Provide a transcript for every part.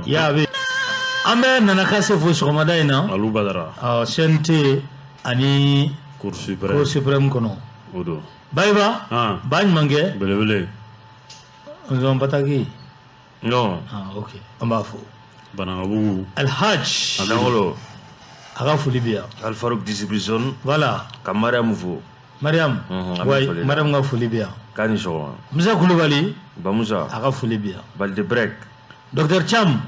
Ya bɛ an bɛ Nana Kase fo sɔgɔmada in na. Alu Badara. CNT ani Cour suprême. Cour suprême kɔnɔ. O don. Bayiba. Ba ɲumankɛ. Belebele. Nzɔn Bataki. Non. Ah, ok. An b'a fo. Banankabugu. Alhaj. Dangolo. A ka foli bɛ yan. Alfaruk Discipline. Voilà. Ka Mariam fo. Mariam. Wayi, Mariam ka foli bɛ yan. K'a ni sɔgɔma. Musa Kulubali. Bamusa. A ka foli bɛ yan. Balde Brek. Docteur Cham.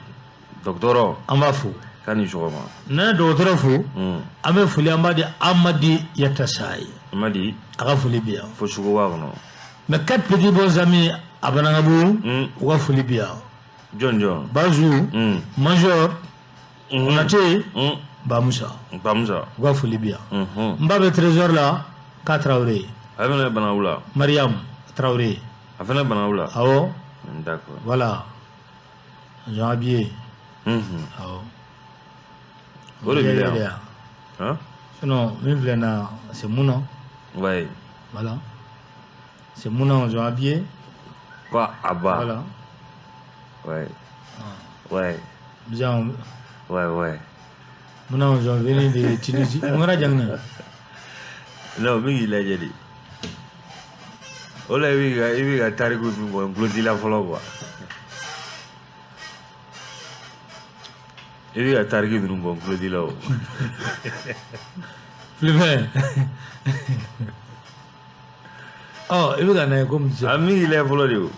Docteur. An b'a fo. K'a ni sɔgɔma. N'an ye dɔgɔtɔrɔ fo. An bɛ foli an b'a di Amadi Yatasaye. Amadi. A ka foli bɛ yan. Fo suguba kɔnɔ. Mes quatre petits bons amis à Banankabugu. U ka foli bɛ yan. Jɔn jɔn. Bazu. Major. Konate. Bamusa. Bamusa. U ka foli bɛ yan. N ba bɛ trésor la k'a Traoré. A fana bɛ Banankabugu la. Mariam Traoré. A fana bɛ Banankabugu la. Awɔ. D'accord. Voilà. Jean habillé. Awɔ. O de b'i la yan. Hein? Sinon min filɛ na c'est Mouna. Ouais. Voilà. C'est Mouna Jean habillé. Quoi Abba. Voilà. Ouais. Ouais. Jean. Ouais, ouais. Mouna Jean venu de Tunisie. Mun kɛra Janginɛ? Non, min k'i lajɛ de. O la i b'i ka tariku min bɔ n tulo t'i la fɔlɔ quoi. I b'i ka tariki ninnu bɔ n tulo t'i la o. Filifɛn. Ɔ i bɛ ka na ye komi sisan. A min k'i lajɛ fɔlɔ de o.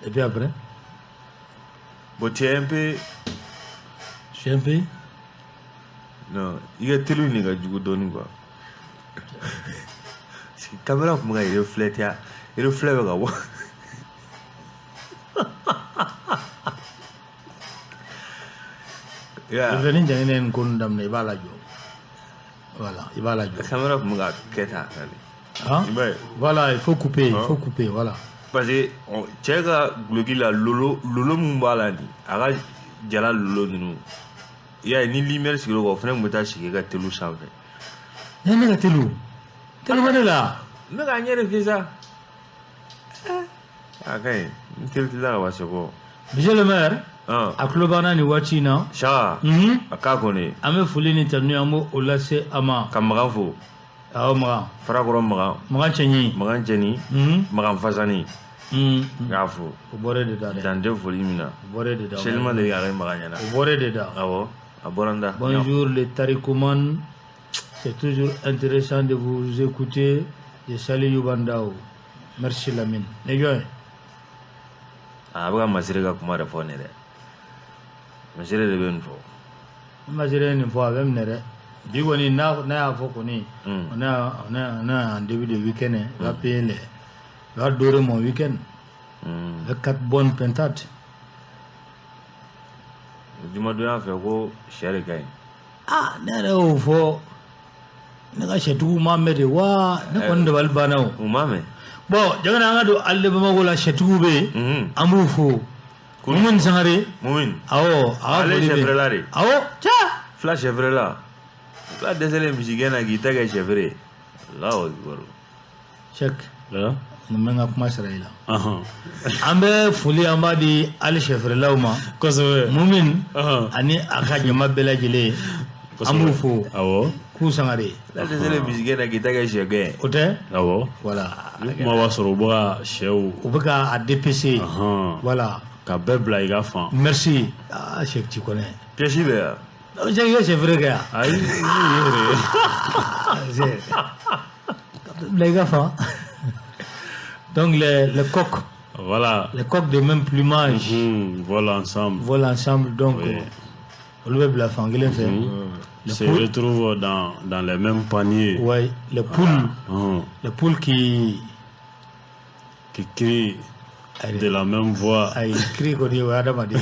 Et puis après? Bon, tu es un peu. Je suis un peu. Non, i ka teliw nin ka jugu dɔɔni quoi. Parce que caméra tun bɛ ka refléter reflet bɛ ka bɔ. Yeah. Ni Janginɛ ye nin ko ninnu daminɛ i b'a lajɔ. Voilà, i b'a lajɔ. Caméra tun bɛ ka kɛ tan. Hein? Voilà, il faut couper, il faut couper, voilà. Parce que cɛ ka guloki la lolo lolo mun b'a la nin a ka jala lolo ninnu i y'a ye ni lumière sigira o kan o fana tun bɛ taa sigi e ka telu sanfɛ. Ne ka telu telu bɛ ne la. N bɛ k'a ɲɛ de f'i sa. A ka ɲi n teli t'i la ka ban c'est bon. Monsieur le maire. A tulo b'an na nin waati in na. Sa. A k'a kɔni. An bɛ foli ni tanu an b'o lase a ma. Ka Magan fo. Awɔ Magan. Farakɔrɔ Magan. Magan Cɛɲi. Magan Cɛni. Magan Fasani. N k'a fo. O bɔra de da dɛ. Dan tɛ foli min na. O bɔra de da. Selima de y'a kɛ Magan ɲɛna. O bɔra de da. Awɔ a bɔra n da. Bonjour les tarikoman. C'est toujours intéressant de vous écouter. Je salue Yubandao. Merci Lamine. Ne jɔn ye. A bɛ ka Masire ka kuma de fɔ nin dɛ. Masire de bɛ nin fɔ. Masire ye nin fɔ a bɛ minɛ dɛ. Bi kɔni n'a y'a fɔ kɔni. On est en début de week-end. Il va payer les. Il va dorer mon week-end. Avec 4 bonnes pintades. Jumadonya fɛ ko sɛ de ka ɲi. Ah ne yɛrɛ y'o fɔ. Ne ka sɛtigiw m'a mɛn de wa ne kɔni dabali banna o. U m'a mɛn. Bon Janginɛ an ka don Ali de Bamako la sɛtigiw bɛ yen. An b'u fo. Mumini Sangare. Mumini. Awɔ a ka Ale foli bɛ yen. sɛ feerela de. Awɔ ca. Fila sɛ feerela. Fila dɛsɛlen misigɛn na k'i ta kɛ sɛ feere ye. Alahu akibaru. Sɛk. Nin bɛ n ka kuma sara i la. An bɛ foli an b'a di Ali sɛ feerelaw ma. Kosɛbɛ. Mumini. Ani a ka jama bɛɛ lajɛlen. An b'u fo. Awɔ. K'u Sangare. Fila dɛsɛlen misigɛn na k'i ta kɛ sɛ gɛn. O tɛ. Awɔ. Voilà. Ni kuma b'a sɔrɔ u bɛ ka sɛw. U bɛ ka a dépêcher. Voilà. Ka bɛɛ bila i ka fan. Merci. Ah Sɛk tu connais. Pièce bɛ yan. Sɛk i ka sɛ feere kɛ yan. Ayi i yɛrɛ. Ka bɛɛ bila i ka fan. Donc les coqs. Voilà. Les coqs de même plumage. Volent ensemble. Volent ensemble donc. Oui. Olu bɛ bila fan kelen fɛ. Se retrouvent dans les mêmes paniers. Oui, les poules. Les poules qui crient de la même voix. Ayi, cri kɔni o ye adamaden.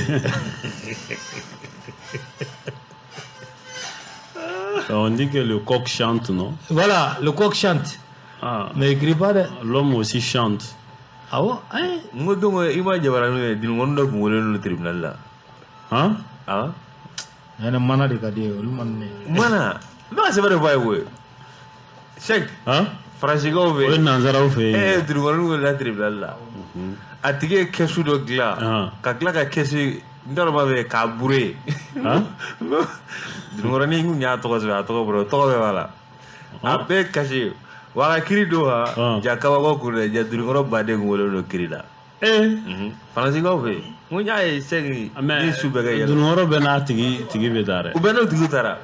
On dit que le coq chante, non? Voilà, le coq chante. Ah. Mais il crie pas dɛ. L'homme aussi chante. Awɔ, ayi. N ko donc i ma jabaranin ye dinikɔni dɔ tun welelen don tribunal la. Han? Ah. Ɛnɛ mana de ka di ye olu man di ne ye. Mana n bɛ ka sɛbɛn de fɔ a ye koyi. Sɛk. Han? Faransikaw fɛ yen. O ye nanzaraw fɛ yen. Dinikɔni welela tribunal la. A tigi ye kɛsu dɔ dilan. Ka tila ka kɛsu N t'a dɔn b'a fɛ k'a bure. Dununkɔrɔnin kun y'a tɔgɔ sɛbɛn, a tɔgɔ bɔra, tɔgɔ bɛɛ b'a la. A bɛɛ kasi. Wa a ka kiri don ha, ja kabako kun dɛ, ja dununkɔrɔ baden kun wele don kiri la. Faransikaw fɛ yen. N ko n y'a ye sɛgi ni su bɛɛ kɛ yɛlɛ. Dununkɔrɔ bɛɛ n'a tigi bɛ taa dɛ. U bɛɛ n'o tigi taara.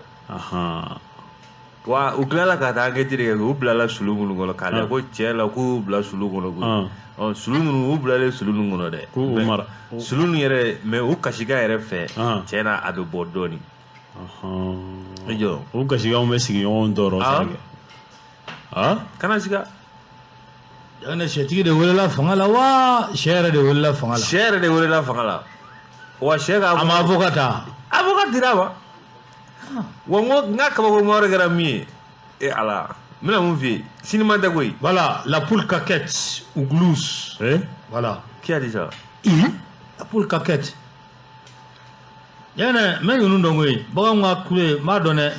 Wa u tilala ka taa enquête de kɛ, u bilala sulu minnu kɔnɔ k'a lajɛ ko tiɲɛ la k'u bila sulu kɔnɔ koyi. Sulu ninnu u bilalen sulu ninnu kɔnɔ dɛ. K'u mara. Sulu ninnu yɛrɛ mais u kasikan yɛrɛ fɛ tiɲɛ na a bɛ bɔ dɔɔnin. I jɔ. U kasikanw bɛ sigiɲɔgɔnw tɔɔrɔ sa kɛ. Kana siga. Ne sɛtigi de welela fanga la wa sɛ yɛrɛ de welela fanga la. Sɛ yɛrɛ de welela fanga la. Wa sɛ ka. A ma avocat ta. Avocat dira ma. Wa n ko n ka kabako ma wɛrɛ kɛra min ye. E Ala, n bɛna mun f'i ye, siniman tɛ koyi. Voilà, la poule caquette ou glousse. Eh? Voilà. Qui a dit ça? La poule caquette. Yɛnɛ, n bɛ ninnu dɔn koyi. Baganw ka kule, n b'a dɔn dɛ.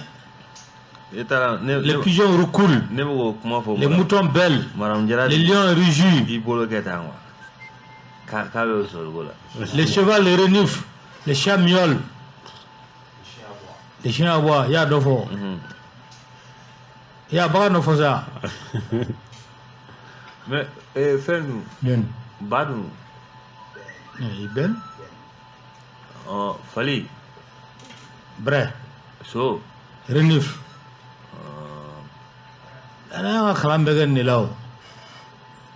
Les pigeons roucoulent. Les moutons bêlent. Les lions rugissent. Les chevals reniflent. Les chats miaulent. Les chiens aboient. Il y a deux fois. Il y a pas de fois. Mais, fais-nous. Badou. Il Fali. Bref. So. Renifle. An y'an ka kalan bɛɛ kɛ nin de la o.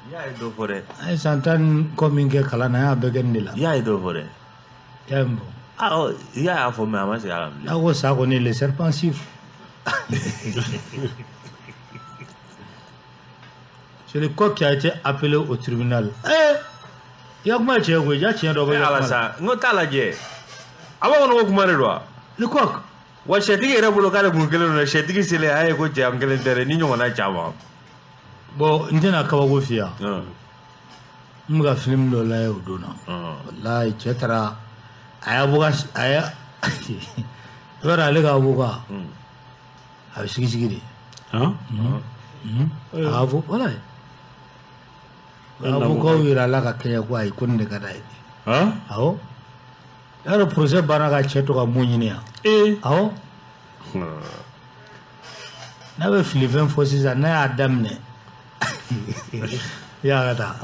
I y'a ye dɔ fɔ dɛ. An ye san 10 kɔ min kɛ kalan na, an y'a bɛɛ kɛ nin de la. I y'a ye dɔ fɔ dɛ. I y'a ye mun fɔ? I y'a fɔ mais a ma segin a kan bilen. N'a ko sa kɔni, le serpent siffle. C'est le coq qui a été appelé au tribunal. Eh! I ka kuma ye tiɲɛ koyi, ja tiɲɛ dɔ bɔ i ka kuma la. Ala sa, n ko t'a lajɛ. A b'a kɔnɔ ko kuma de don wa? Le coq. Wa sɛtigi yɛrɛ bolo k'ale kun kelen don dɛ, sɛtigi selen a ye ko cɛ an kelen tɛ dɛ, ni ɲɔgɔnna caman. Bon, n tɛna kabako f'i ye. N bɛ ka film dɔ lajɛ o don na. Walayi cɛ taara a ye avocat a ye i b'a dɔn ale ka avocat a bɛ sigi de. A avocat walayi. Avocat yira la ka kɛɲɛ ko ayi ko nin de ka d'a ye. Awɔ. I y'a dɔn procès banna ka cɛ to ka mun ɲini yan. Awɔ. N'a bɛ filifɛn fɔ sisan n'a y'a daminɛ i y'a ka taa.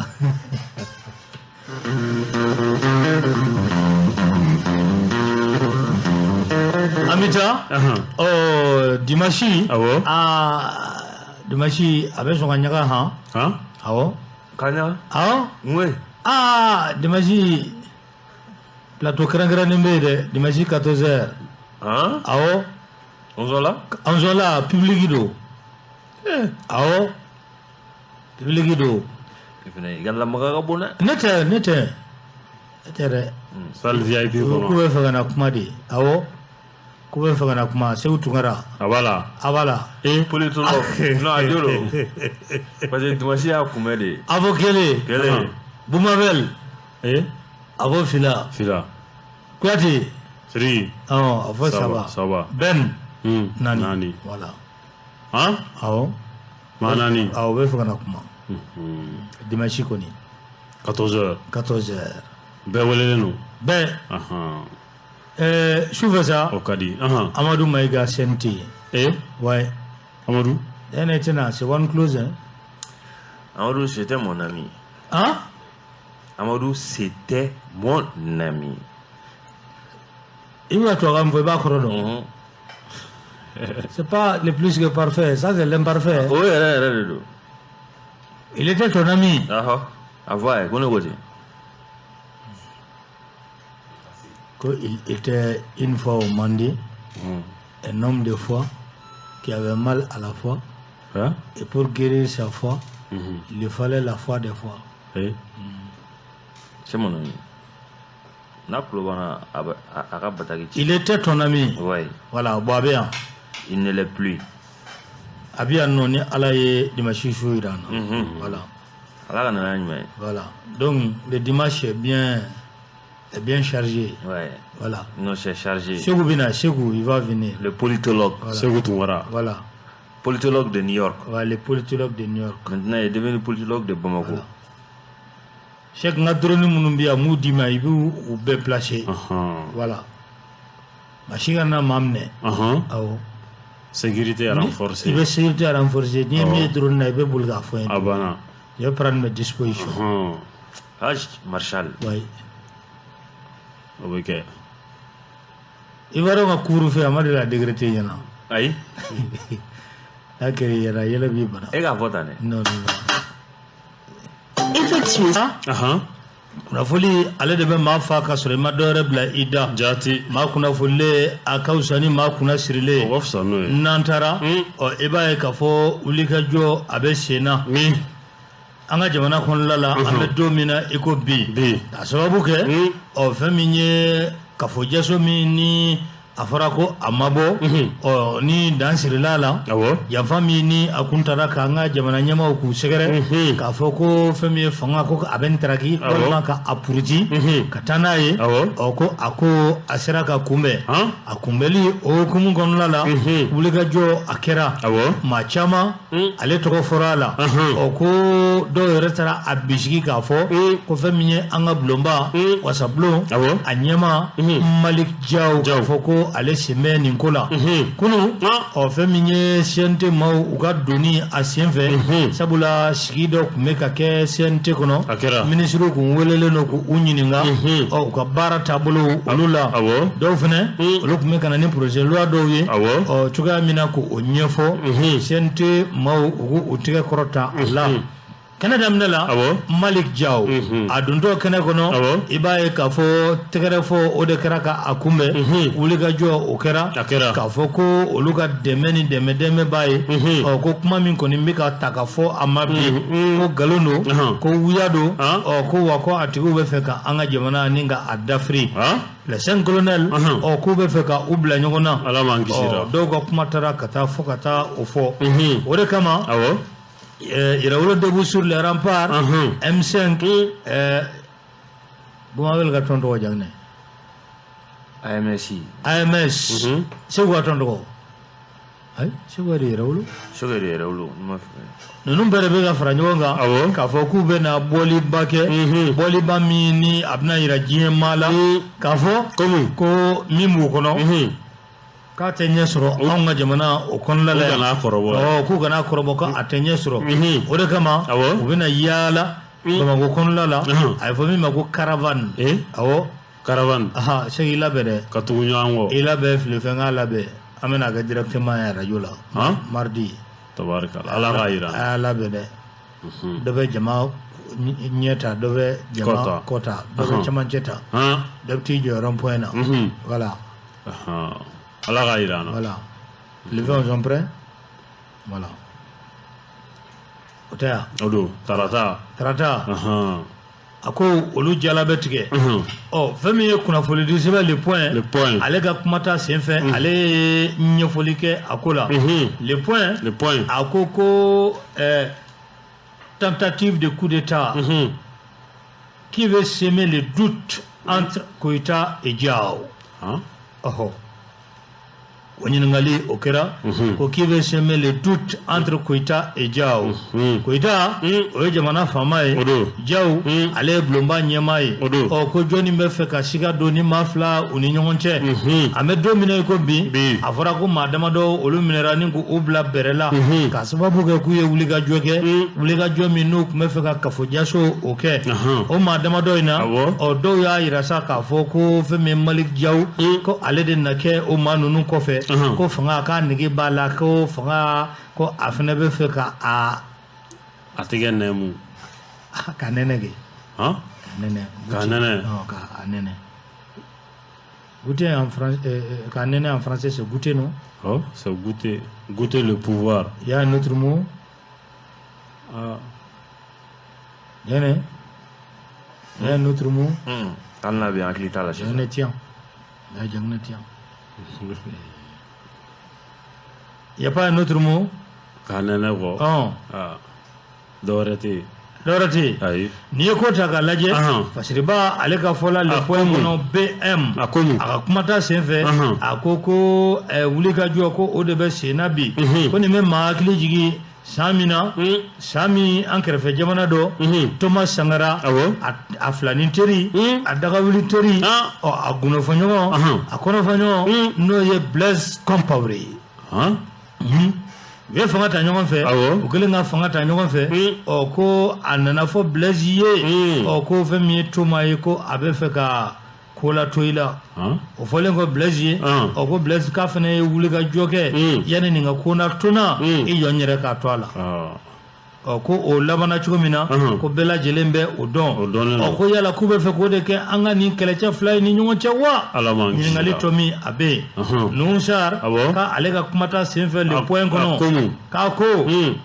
An bɛ taa dimanche. Awɔ. Dimanche a bɛ sɔn ka ɲaga han. Awɔ. Ka ɲaga? Awɔ. Mun ye? Dimanche plateau kɛrɛnkɛrɛnnen bɛ yen dɛ, dimanche 14h. Awɔ. 11h la? 11h la public don. Awɔ. Public don. I ka lamaga ka bon dɛ. Ne tɛ ne tɛ ne tɛ dɛ. Salle VIP kɔnɔ. K'u bɛ fɛ ka na kuma de. Awɔ. K'u bɛ fɛ ka na kuma Seku Tunkara. A b'a la. A b'a la. Politologue. Non, a jo don. Parce que dimanche y'a kunbɛ de. Avo kelen. Kelen. Bumabel. Avo fila. Fila. Kuyate. Siri. Avo saba. Saba. Ben. Naani. Voilà. Han? Awɔ. Maa naani. Awɔ, u bɛ fɛ ka na kuma. Dimanche kɔni. 14h. 14h. Bɛɛ welelen don. Bɛɛ. Sufɛ sa. O ka di. Amadou Maïga CNT. Ouais. Amadou. Ne tɛna, c'est one close hein. Amadou, c'était mon ami. Hein? Amadou, c'était mon ami. I bɛna tubabukan min fɔ i b'a kɔrɔ dɔn. C'est pas le plus que parfait, ça c'est l'imparfait. O yɛrɛ yɛrɛ de don. Il était ton ami. A fɔ a ye ko ne ko ten. Il était une fois au Mandé, un homme de foi qui avait mal à la foi. Et pour guérir sa foi, il lui fallait la foi des foi. C'est mon ami. Il était ton ami. Oui. Voilà, bon, bien. Il ne l'est plus. Abia non ala ye dimanche su yira an na. Voilà. Ala ka nana ɲuman ye. Voilà. Donc le dimanche est bien chargé. Ouais. Voilà. Non, c'est chargé. Sekou bina, Sekou, il va venir. Le politologue. Voilà. Sekou Tounkara. Voilà. Politologue de New York. Ouais, le politologue de New York. Maintenant, il est devenu politologue de Bamako. Voilà. Cheikh n ka drone minnu bɛ yan n b'u d'i ma i b'u u bɛɛ placer. Voilà. Maa si kana maa minɛ. Awɔ. Sécurité renforcée. I bɛ sécurité renforcée. N'i ye min ye drone na i bɛ boli k'a fɔ n ye. A banna. Je vais prendre mes dispositions. Haj Marshal. Oui. O bɛ kɛ. I b'a dɔn ka couvre-feu a ma deli ka décréter ɲɛna. Ayi. N'a kɛra i ɲɛna yɛlɛ b'i bana. E k'a fɔ tan dɛ. Non non non. Effectuer. Kunnafoli ale de bɛ maa fa ka sɔrɔ i ma dɔ wɛrɛ bila i da. Jaati. Maa kunnafolilen a ka fisa ni maa kunna sirilen. O ka fisa n'o ye. N'an taara. Ɔ i b'a ye k'a fɔ wulikajɔ a bɛ sen na. Min. An ka jamana kɔnɔna la an bɛ don min na i ko bi. Bi. K'a sababu kɛ. Ɔ fɛn min ye kafo jaso min ni a fɔra ko a ma bɔ. Ɔ ni dan sirila a la. Awɔ. Janfa min ni a kun taara k'an ka jamana ɲɛmaaw k'u sɛgɛrɛ. K'a fɔ ko fɛn min ye fanga ko a bɛ nin taraki. Walima ka a puruti. Ka taa n'a ye. Awɔ. Ɔ ko a ko a sera ka kunbɛn. A kunbɛnli o hukumu kɔnɔna la. Wulikajɔ a kɛra. Awɔ. Maa caman. Ale tɔgɔ fɔra a la. Ɔ ko dɔw yɛrɛ taara a bisigi k'a fɔ. Ko fɛn min ye an ka bulonba. Wasabulon. Awɔ. A ɲɛmaa. Malick Diaw. K'a fɔ ko ale sen bɛ nin ko la. Kunun. Ɔ fɛn min ye CNT maaw u ka donni a sen fɛ. Sabula sigi dɔ tun bɛ ka kɛ CNT kɔnɔ. A kɛra. Minisiriw kun welelen don k'u ɲininka. Ɔ u ka baara taabolo olu la. Awɔ. Dɔw fɛnɛ. Olu tun bɛ ka na ni projet loi dɔw ye. Awɔ. Ɔ cogoya min na k'o ɲɛfɔ. CNT maaw u k'u tɛgɛ kɔrɔta a la. Kɛnɛ daminɛ la. Awɔ. Malick Diaw. A dontɔ kɛnɛ kɔnɔ. Awɔ. I b'a ye k'a fɔ tɛgɛrɛ fɔ o de kɛra ka a kunbɛn. Wulikajɔ o kɛra. A kɛra. K'a fɔ ko olu ka dɛmɛ ni dɛmɛ dɛmɛ b'a ye. Ɔ ko kuma min kɔni bɛ ka ta ka fɔ a ma bi. Ko nkalon don. Ko wuya don. Ɔ ko wa ko a tigiw bɛ fɛ ka an ka jamana ni ka a dafiri. Les 5 colonels. Ɔ k'u bɛ fɛ ka u bila ɲɔgɔn na. Ala m'an kisi la. Ɔ dɔw ka kuma taara ka taa fɔ ka taa o fɔ. O de kama. Awɔ. Yɛrɛwolo debout sur les remparts. M5. Bumabel ka tɔn tɔgɔ jamu AMS. AMS. Segu ka tɔn tɔgɔ. Ayi Segu de Yɛrɛwolo. Segu de Yɛrɛwolo. Ninnu bɛɛ de bɛ ka fara ɲɔgɔn kan. Awɔ. K'a fɔ k'u bɛ na bɔliba kɛ. Bɔliba min ni a bɛna yira diɲɛ maa la. K'a fɔ. Komi. Ko min b'u kɔnɔ. K'a tɛ ɲɛ sɔrɔ anw ka jamana o kɔnɔna la yan. K'u kana kɔrɔbɔ. Ɔ k'u kana kɔrɔbɔ ko a tɛ ɲɛ sɔrɔ. O de kama. Awɔ. U bɛna yaala. Bamakɔ kɔnɔna la. A bɛ fɔ min ma ko caravane. Awɔ. Caravane. Ahan Segu i labɛn dɛ. Ka tugu ɲɔgɔn kɔ. I labɛn filifɛn k'a labɛn. An bɛna kɛ directement ye radio la. Mardi. Tabarikala Ala k'a jira. A y'a labɛn dɛ. Dɔ bɛ jama ɲɛ ta dɔ bɛ jama kɔ ta dɔ bɛ cɛmancɛ ta. Dɔ bɛ t'i jɔ rond point na. Voilà. Ala k'a jira an na. Voilà. Les vins sont prêts. Voilà. O tɛ yan. O don tarata. Tarata. A ko olu jala bɛ tigɛ. Ɔ fɛn min ye kunnafoni di sɛbɛn Le Point. Le Point. Ale ka kuma ta sen fɛ. Ale ye ɲɛfɔli kɛ a ko la. Le Point. Le Point. A ko ko tentative de coup d'État. Qui veut semer le doute entre Koïta et Diaw. Ɔhɔ. O ɲininkali o kɛra. Ko qui veut semer le doute entre Koïta et Diaw. Koïta o ye jamana faama ye. O don. Diaw ale ye bulonba ɲɛmaa ye. O don. Ɔ ko jɔnni bɛ fɛ ka siga don ni maa fila u ni ɲɔgɔn cɛ. An bɛ don min na i ko bi. A fɔra ko maa damadɔ olu minɛra ni k'u bila bɛrɛ la. K'a sababu kɛ k'u ye wulikajɔ kɛ. Wulikajɔ min n'u tun bɛ fɛ ka kafojaso o kɛ. O maa damadɔ in na. Ɔ dɔw y'a yira sa k'a fɔ ko fɛn min ye Malick Diaw. Ko ale de na kɛ o maa ninnu kɔfɛ. Ko fanga k'a nege b'a la ko fanga ko a fana bɛ fɛ ka a. A tɛgɛ nɛmu. Ka nɛnɛ kɛ. Han. Ka nɛnɛ. Ka nɛnɛ. Ka a nɛnɛ. Goûter en français, ka nɛnɛ en français c'est goûter non? Oh, c'est goûter, goûter le pouvoir. Il y a un autre mot. Ah. Yɛnɛ. Il y a un autre mot. Hali n'a bɛ hakili t'a la sisan. Jangene tiɲɛ. Jangene tiɲɛ. Il n'y a pas un autre mot? Ka nɛnɛ kɔ. Ɔn. Dɔ wɛrɛ tɛ yen. Dɔ wɛrɛ tɛ yen. Ayi. N'i ye ko ta k'a lajɛ. Fasiriba ale ka fɔ la Le Point kɔnɔ BM. A ko mun. A ka kumata sen fɛ. A ko ko wulikajɔ ko o de bɛ sen na bi. Ko nin bɛ maa hakili jigin San min na, san min an kɛrɛfɛ jamana dɔ, Thomas Sankara, a filanin teri, a dagawuli teri, ɔ a gundofɔɲɔgɔn, a kɔnɔfɔɲɔgɔn, n'o ye Blaise Compaoré ye. U ye fanga ta ɲɔgɔn fɛ, u kɛlen ka fanga ta ɲɔgɔn fɛ, ɔ ko a nana fɔ Blaise ye, ɔ ko fɛn min ye Thomas ye, ko a bɛ fɛ ka ko la to i la. O fɔlen kɔ Blaise ye, ɔ ko Blaise k'a fana ye wuli ka jɔ kɛ yanni nin ka ko na to n na, i jɔ n yɛrɛ k'a to a la. Ɔ ko o labanna cogo min na, ko bɛɛ lajɛlen bɛ o dɔn. Ɔ ko yala k'u bɛ fɛ k'o de kɛ an ka nin kɛlɛcɛ fila in ni ɲɔgɔn cɛ wa? Ɲininkali tɔ min a bɛ yen. Nouhoum Sarr k'ale ka kuma ta senfɛ Le Point kɔnɔ, k'a ko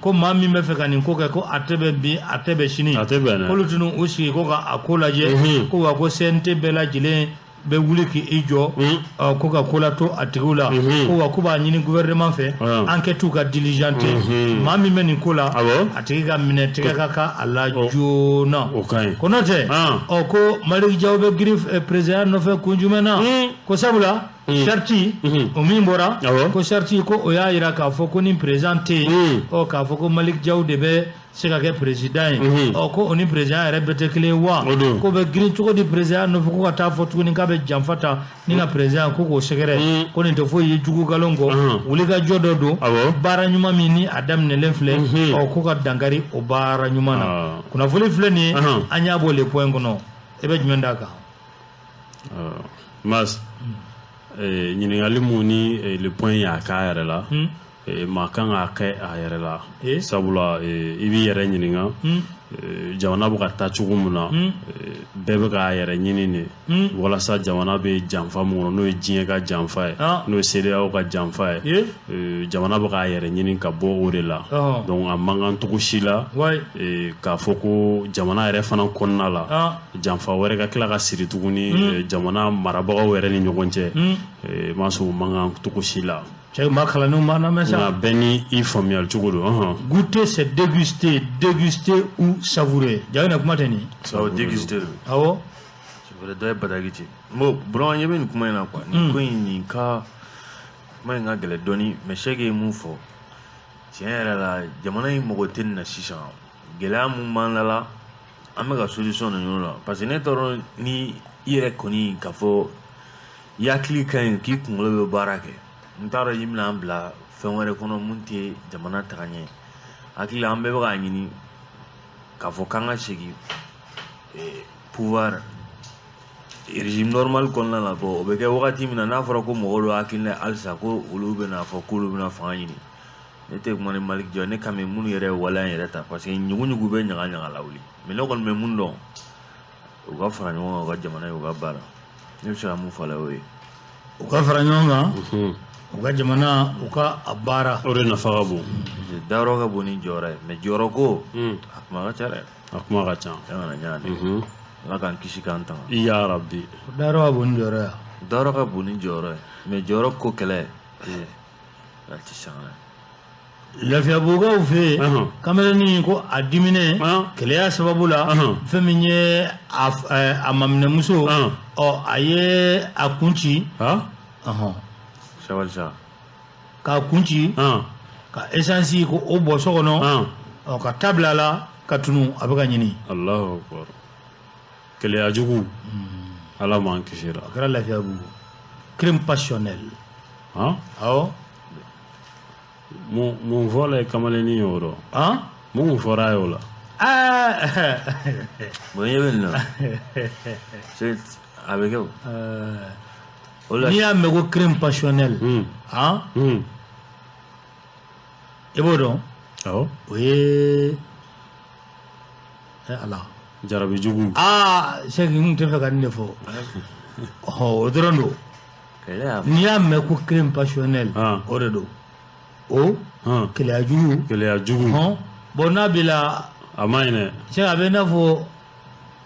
ko maa min bɛ fɛ ka nin ko kɛ, ko a tɛ bɛn bi, a tɛ bɛn sini, k'olu tɛna u sigi ko ka a ko lajɛ, ko wa ko CNT bɛɛ lajɛlen bɛ wuli k'i jɔ, ko ka ko la to a tigiw la, ko wa k'u b'a ɲini gouvernement fɛ enquête ka diligenter, maa min bɛ nin ko la, a tigi ka minɛ tɛgɛ ka kan a la joona. Ko n'o tɛ, ɔ ko Malick Diaw bɛ girin président nɔfɛ kun jumɛn na? Ko sabula charte o min bɔra, ko charte ko o y'a yira k'a fɔ ko ni président tɛ yen, ɔ k'a fɔ ko Malick Diaw de bɛ se ka kɛ président ye. Ɔ ko o ni président yɛrɛ bɛɛ tɛ kelen ye wa? Ko bɛ girin cogo di président nɔfɛ ko ka taa fɔ tuguni k'a bɛ janfa ta ni ka président ko k'o sɛgɛrɛ, ko nin tɛ foyi ye jugu nkalon kɔ, wuli ka jɔ dɔ don, baara ɲuman min ni a daminɛlen filɛ, ɔ ko ka dankari o baara ɲuman na. Kunnafoni filɛ nin ye, an y'a bɔ Le Point kɔnɔ. E bɛ jumɛn d'a kan? Mas ɲininkali mun ni Le Point y'a k'a yɛrɛ la, maa kan k'a kɛ a yɛrɛ la, sabula i b'i yɛrɛ ɲininka jamana bɛ ka taa cogo min na, bɛɛ bɛ k'a yɛrɛ ɲini de walasa jamana bɛ janfa min kɔnɔ, n'o ye diɲɛ ka janfa ye, n'o ye CEDEAO ka janfa ye, jamana bɛ k'a yɛrɛ ɲini ka bɔ o de la. Donc a man kan cogo si la k'a fɔ ko jamana yɛrɛ fana kɔnɔna la janfa wɛrɛ ka tila ka siri tuguni jamana marabagaw yɛrɛ ni ɲɔgɔn cɛ. Ma sɔn, o man kan cogo si la. Cɛ, maa kalannenw b'an lamɛn sa. Nka bɛɛ ni i faamuyali cogo don. Goûter, c'est déguster, déguster ou savourer. Jago kuma tɛ nin ye. Awɔ, déguster. Awɔ. C'est vrai, dɔ ye bataki ci. Bon, Burama, ɲɛ bɛ nin kuma in na quoi. Nin ko in, nin ka kuma in ka gɛlɛn dɔɔni, mais Sɛki ye mun fɔ, tiɲɛ yɛrɛ la, jamana in mago tɛ nin na sisan. Gɛlɛya mun b'an la, an bɛ ka solution de ɲini o la, parce que ne t'a dɔn ni i yɛrɛ kɔni k'a fɔ i hakili ka ɲi, k'i kunkolo bɛ baara kɛ. N t'a dɔn i bɛna an bila fɛn wɛrɛ kɔnɔ mun tɛ jamana taga ɲɛ. Hakili la, an bɛɛ bɛ k'a ɲini k'a fɔ k'an ka segin pouvoir régime normal kɔnɔna la. Bon, o bɛ kɛ wagati min na, n'a fɔra ko mɔgɔw dɔ hakilina ye halisa ko olu bɛna fɔ k'olu bɛna fanga ɲini, ne tɛ kuma ni Malick Diaw, ne kan bɛ minnu yɛrɛ ye waleya in yɛrɛ ta, parce que ɲugu-ɲugu bɛ ɲaga ɲaga lawuli. Mais ne kɔni bɛ mun dɔn, u ka fara ɲɔgɔn kan, u ka jamana ye, u ka baara. Ne bɛ se ka mun fɔ a la, o ye. U ka fara ɲɔgɔn kan, u ka jamana, u ka a baara. O de nafa ka bon. Dayɔrɔ ka bon ni jɔyɔrɔ ye, mais jɔyɔrɔ ko, a kuma ka ca dɛ. A kuma ka ca. An kana ɲagami. Ala k'an kisi k'an tanga. Ya Rabbi. Dayɔrɔ ka bon ni jɔyɔrɔ ye. Dayɔrɔ ka bon ni jɔyɔrɔ ye, mais jɔyɔrɔ ko kɛlɛ, a ti sanga. Lafiyabugukaw fɛ yen, kamalennin ko a diminen kɛlɛya sababu la, fɛn min ye a maminɛmuso, ɔ a ye a kun ci. Sabali sa. K'a kun ci, ka essence ko o bɔ so kɔnɔ, ɔ ka tabila a la ka tunu, a bɛ ka ɲini. Allahu akbar. Kɛlɛya jugu. Ala m'an kisira. A kɛra Lafiyabugu. Crime passionnel. Awɔ. Mun fɔra ye kamalennin ye o rɔ? Mun fɔra ye o la? Bon, ɲɛ bɛ nin na. A bɛ kɛ o. N'i y'a mɛn ko crime passionnel, i b'o dɔn? Awɔ. O ye Ala. Jarabi jugu. Aa, Sɛki, n tun tɛ fɛ ka nin de fɔ. O dɔrɔn don. N'i y'a mɛn ko crime passionnel, o de don. O kɛlɛya jugu. Kɛlɛya jugu. Bon, n'a b'i la. A ma ɲi dɛ. Sɛki, a bɛ i n'a fɔ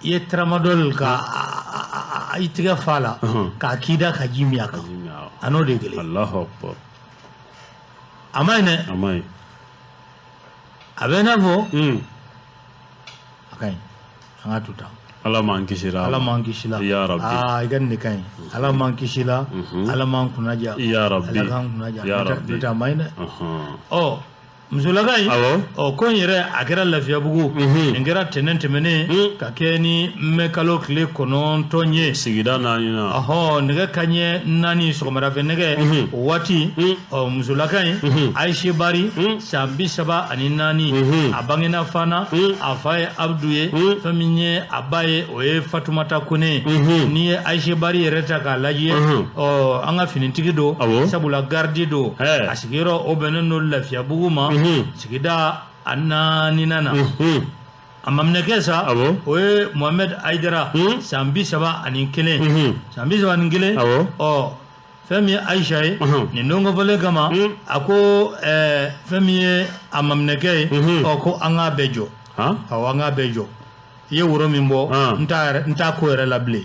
i ye tramadol ka i tɛgɛ fa la, k'a k'i da ka ji min a kan. A n'o de ye kelen. Allahu akbar. A ma ɲi dɛ. A ma ɲi. A bɛ i n'a fɔ. A ka ɲi. An ka to tan. Ala m'an kisira. Ala m'an kisira. Ya Rabbi. Aa, i ka nin de ka ɲi. Ala m'an kisira. Ala m'an kunnaja. Ya Rabbi. Ala k'an kunnaja. Ya Rabbi. N'o tɛ a ma ɲi dɛ. Ɔ, Musolaka in, ɔ ko in yɛrɛ a kɛra Lafiyabugu. Nin kɛra tɛnɛn tɛmɛnen ka kɛ ni mɛ kalo tile 9 ye. Sigida 4 na. Ɔhɔn, nɛgɛ kanɲɛ 4 sɔgɔmada fɛ nɛgɛ o waati. Ɔ musolaka in, Ayise Bari, san 34, a bangena Fana, a fa ye Abdu ye, fɛn min ye a ba ye, o ye Fatumata Kone ye. N'i ye Ayise Bari yɛrɛ ta k'a lajɛ, ɔ an ka finitigi don, sabula garidi don. A sigiyɔrɔ o bɛnnen don Lafiyabugu ma, sigida a 4nan na. A maminɛkɛ sa, o ye Mohamed Aidara, san 31, san 31. Ɔ fɛn min ye Ayisa ye, nin don kofɔlen kama, a ko fɛn min ye a maminɛkɛ ye, ɔ ko an k'a bɛɛ jɔ. Awɔ, an k'a bɛɛ jɔ. I ye woro min bɔ, n t'a ko yɛrɛ la bilen.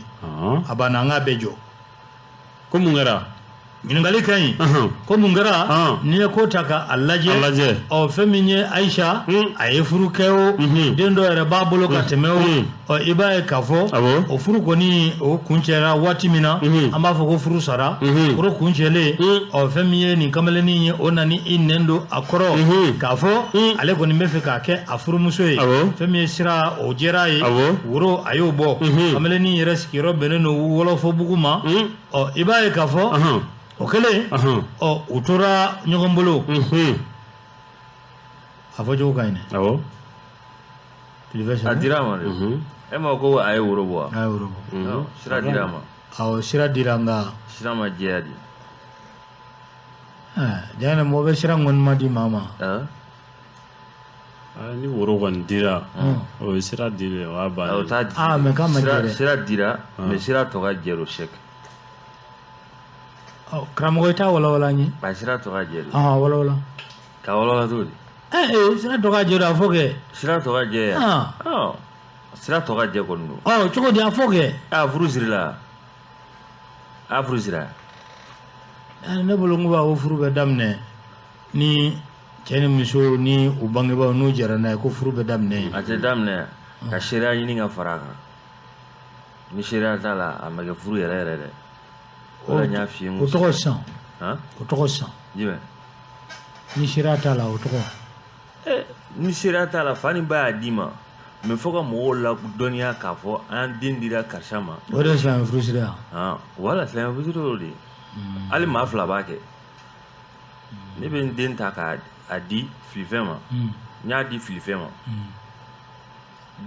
A banna, an k'a bɛɛ jɔ. Ko mun kɛra? Ɲininkali ka ɲi. Ko mun kɛra? N'i ye ko ta k'a lajɛ, ɔ fɛn min ye Ayisa, a ye furu kɛ o, den dɔ yɛrɛ b'a bolo ka tɛmɛ o. Ɔ i b'a ye k'a fɔ o furu kɔni o kuncɛra waati min na, an b'a fɔ ko furu sara. Furu kuncɛlen, ɔ fɛn min ye nin kamalennin ye, o nana i nɛn don a kɔrɔ k'a fɔ ale kɔni bɛ fɛ k'a kɛ a furumuso ye. Fɛn min ye sira, o jɛra ye, woro a y'o bɔ. Kamalennin yɛrɛ sigiyɔrɔ bɛnnen don Wɔlɔfɔbugu ma. Ɔ i b'a ye k'a fɔ o kɛlen, ɔ u tora ɲɔgɔn bolo. A fɔ cogo ka ɲi dɛ. Awɔ. A dira a ma de. E ma ko a ye woro bɔ wa? A ye woro bɔ. Sira dira a ma. Awɔ, sira dira, nka sira ma jɛya de. Jaa mɔgɔ bɛ sira ŋɔni ma di maa ma. Ni woro kɔni dira, o ye sira dilen, o y'a bannen. O t'a di. Aa mɛ k'a ma jɛ dɛ. Sira dira, mɛ sira tɔ ka jɛ o sɛki. Karamɔgɔ, i t'a walawala n ye. A sira tɔ ka jɛ de. Ɔhɔn, walawala. Ka walawala cogo di? Sira tɔ ka jɛ don, a fɔ kɛ. Sira tɔ ka jɛ yan. Sira tɔ ka jɛ kɔni don. Ɔ cogo di, a fɔ kɛ. A furu sirila. A furu sira. Ne bolo n ko b'a ko furu bɛ daminɛ ni cɛ ni muso ni u bangebaaw n'u jɛra n'a ye, ko furu bɛ daminɛ. A tɛ daminɛ, ka seereya ɲini ka fara a kan. Ni seereya t'a la, a ma kɛ furu yɛrɛ yɛrɛ dɛ. O tɔgɔ sisan. O tɔgɔ sisan. Jumɛn? Ni seereya t'a la, o tɔgɔ. Ni seereya t'a la, fa ni ba y'a d'i ma, mɛ fo ka mɔgɔw ladɔnniya k'a fɔ an den dira karisa ma. O de ye silamɛ furusiri ye. Wala silamɛ furusiri y'o de ye. Hali maa 2 b'a kɛ. Ne bɛ n den ta k'a di filifɛn ma. N y'a di filifɛn ma.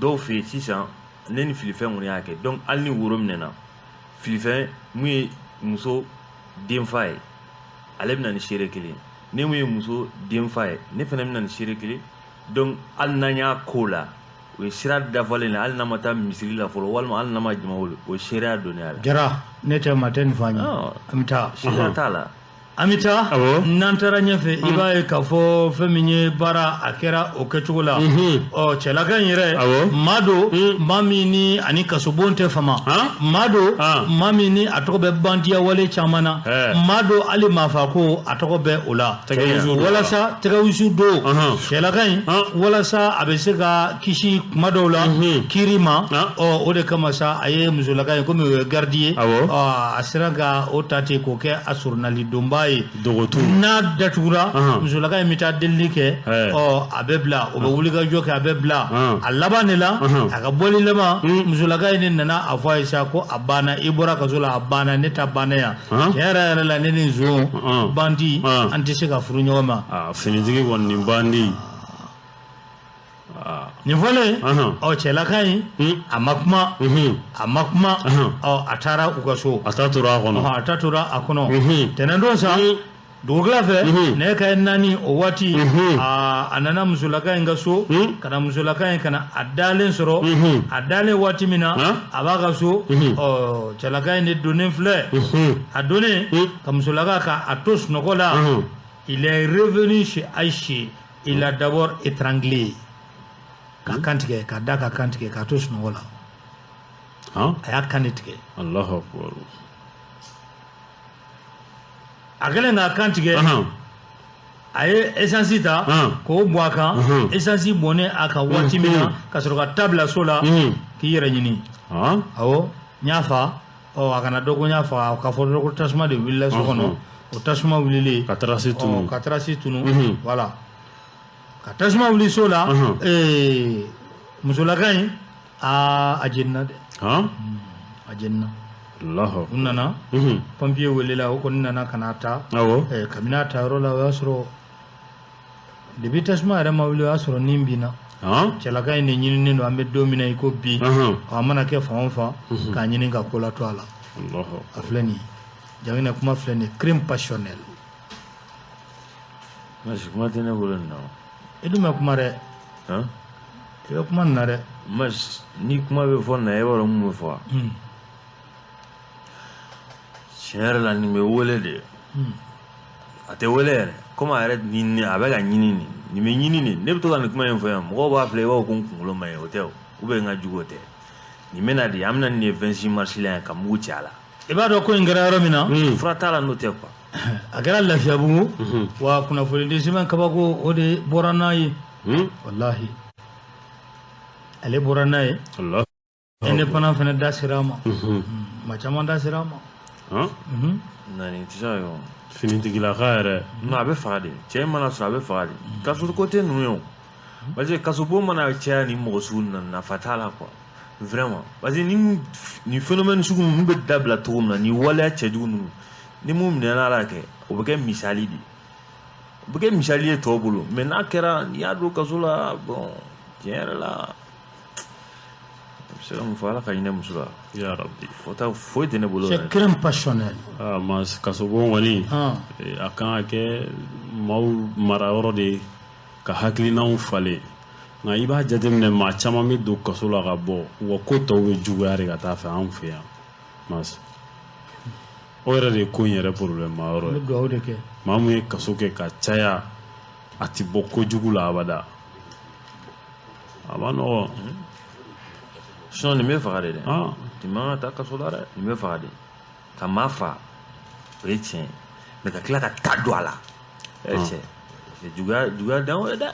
Dɔw fɛ yen sisan, ne ni filifɛn kɔni y'a kɛ. Donc hali ni woro minɛna, filifɛn mun ye muso denfa ye, ale bɛ na ni seere kelen. Ne mun ye muso denfa ye, ne fana bɛ na ni seere kelen. Donc hali n'an y'a ko la, o ye sira dafalen la, hali n'a ma taa misiri la fɔlɔ, walima hali n'a ma jama wele, o ye seereya donni a la. Jara, ne tɛ ma tɛ nin fɔ an ye. An bɛ taa. Seereya t'a la. An bɛ taa. N'an taara ɲɛfɛ, i b'a ye k'a fɔ fɛn min ye baara, a kɛra o kɛcogo la. Ɔ cɛlaka in yɛrɛ, maa don, maa min ni ani kasobon tɛ fama. Maa don, maa min ni a tɔgɔ bɛ bandiya wale caman na. Maa don, hali maafa ko a tɔgɔ bɛ o la. Walasa tɛgɛwusu don cɛlaka in, walasa a bɛ se ka kisi kuma dɔw la kiiri ma. Ɔ o de kama sa, a ye musolaka in, komi o ye garidi ye, a sera ka o ta ten k'o kɛ a surunali donba ye. Dogotu. N'a datugura, musolaka in bɛ taa delili kɛ, ɔ a bɛ bila, o bɛ wulikajɔ kɛ, a bɛ bila. A laban de la, a ka bɔli laban, musolaka in de nana a fɔ a ye sa ko a banna, i bɔra kaso la, a banna, ne ta banna yan. Tiɲɛ yɛrɛ yɛrɛ la, ne ni zon bandi, an tɛ se ka furu ɲɔgɔn ma. Finitigi kɔni ni bandi. Nin fɔlen, ɔ cɛlaka in a ma kuma, a ma kuma. Ɔ a taara u ka so. A ta tora a kɔnɔ. A ta tora a kɔnɔ. Tɛnɛndon sa, dugukila fɛ, nɛgɛ kanɲɛ 4 o waati, a nana musolaka in ka so, ka na musolaka in ka na a dalen sɔrɔ. A dalen waati min na, a b'a ka so. Ɔ cɛlaka in de donnen filɛ. A donnen ka musolaka ka a to sunɔgɔ la. Il est revenu chez Aïché. Il l'a d'abord étranglé. Ka kan tigɛ, ka da ka kan tigɛ, k'a to sunɔgɔ la. A y'a kan de tigɛ. Allahu akbar. A kɛlen k'a kan tigɛ, a ye essence ta k'o bɔn a kan. Essence bɔnnen a kan waati min na, ka sɔrɔ ka ta bila so la k'i yɛrɛ ɲini. Awɔ, n y'a fa. Ɔ a kana dɔn ko n y'a fa, k'a fɔ ko tasuma de wulila so kɔnɔ. O tasuma wulilen, ka tarasi tunu. Ka tarasi tunu. Voilà. Ka tasuma wuli so la, musolaka in a jenina dɛ. A jenina. U nana pompier welela, o kɔni nana ka n'a ta. Kabini a ta yɔrɔ la, o y'a sɔrɔ depuis tasuma yɛrɛ ma wuli, o y'a sɔrɔ nin binna. Cɛlaka in de ɲininen don, an bɛ don min na i ko bi, a mana kɛ fan o fan k'a ɲini ka ko latɔ a la. A filɛ nin ye, Janginɛ kuma filɛ nin ye, crime passionnel. Masi, kuma tɛ ne bolo nin na. I dun bɛ kuma dɛ. I bɛ kuma nin na dɛ. Masi, ni kuma bɛ fɔ nin na, e b'a dɔn mun bɛ fɔ wa? Tiɲɛ yɛrɛ la, nin bɛ wele de. A tɛ wele yɛrɛ komi a yɛrɛ nin a bɛ ka ɲini nin nin bɛ ɲini nin. Ne bɛ to ka nin kuma in fɔ yan, mɔgɔw b'a filɛ i b'a fɔ ko n kunkolo man ɲi, o tɛ o, ou bien n ka jugu, o tɛ. Nin bɛ na de, an bɛna nin ye 26 mars la yan ka mugu ci a la. I b'a dɔn ko in kɛra yɔrɔ min na. Fura t'a la n'o tɛ quoi. A kɛra Lafiyabugu. Wa kunnafonidi sɛbɛn kabako, o de bɔra n'a ye. Walahi, ale bɔra n'a ye. Indépendant fana da sera a ma. Maa caman da sera a ma. Na nin tɛ se ka kɛ o. Finitigilaka yɛrɛ. Non, a bɛ faga de. Cɛ in mana sɔrɔ, a bɛ faga de. Kaso ko tɛ ninnu ye o. Parce que kasobon mana caya nin mɔgɔ sugu ninnu na, nafa t'a la quoi. Vraiment. Parce que nin phénomène sugu ninnu bɛ dabila cogo min na, nin waleya cɛjugu ninnu, ni mun minɛna la kɛ, o bɛ kɛ misali de ye. O bɛ kɛ misali ye tɔw bolo. Mais n'a kɛra, n'i y'a don kaso la, bon, tiɲɛ yɛrɛ la, n bɛ se ka mun fɔ? Ala ka hinɛ muso la. Ya Rabbi. Fɔta foyi tɛ ne bolo. C'est crime passionnel. Ah, ma kasobon kɔni, a kan ka kɛ maaw mara yɔrɔ de ye ka hakilinaw falen, nka i b'a jateminɛ, maa caman bɛ don kaso la ka bɔ, wa ko tɔw bɛ juguya de ka taa fɛ anw fɛ yan. Mas o yɛrɛ de ye ko in yɛrɛ problème ma yɔrɔ N ye. bɛ dugawu de kɛ. Maa mun ye kaso kɛ ka caya, a ti bɔ kojugu la abada, a ma nɔgɔn. Sinon nin bɛ faga de dɛ. Nin man ka taa kaso la dɛ, nin bɛ faga de. Ka maa fa, o ye tiɲɛ ye, mais ka tila ka ta don a la, ɛ cɛ, juguya juguya dan o ye dɛ.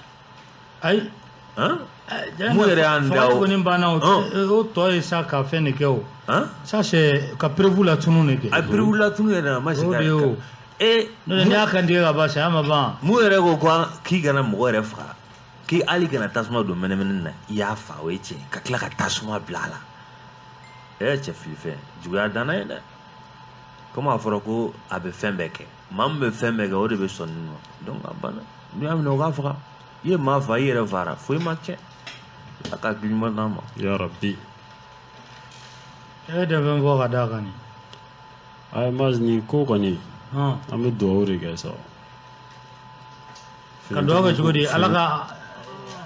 Ayi. Mun yɛrɛ y'an da o? Fagali kɔni banna o, o tɔ ye sa ka fɛn de kɛ o. Ça c'est ka preuve latunu de kɛ. A preuve latunu yɛrɛ, a ma se O ka. de ye o. N'o tɛ n'i y'a kantigɛ ka ban, saya ma ban. Mun yɛrɛ ko k'i kana mɔgɔ yɛrɛ faga, k'i hali kana tasuma don mɛnɛmɛnɛ na, i y'a fa, o ye tiɲɛ, ka tila ka tasuma bila a la, ɛ cɛ, filifɛn juguya danna ye dɛ. Komi a fɔra ko a bɛ fɛn bɛɛ kɛ, maa min bɛ fɛn bɛɛ kɛ, o de bɛ sɔn nin ma. Donc a banna, n'u y'a minɛ, o k'a faga. I ye maa fa, i yɛrɛ fara, foyi ma tiɲɛ. Ala ka hakili ɲuman d'an ma. Ya Rabbi. E tɛ fɛn fɔ ka d'a kan nin. Ayi, mas nin ko kɔni, an bɛ dugawu de kɛ sa. Ka dugawu kɛ cogo di? Ala ka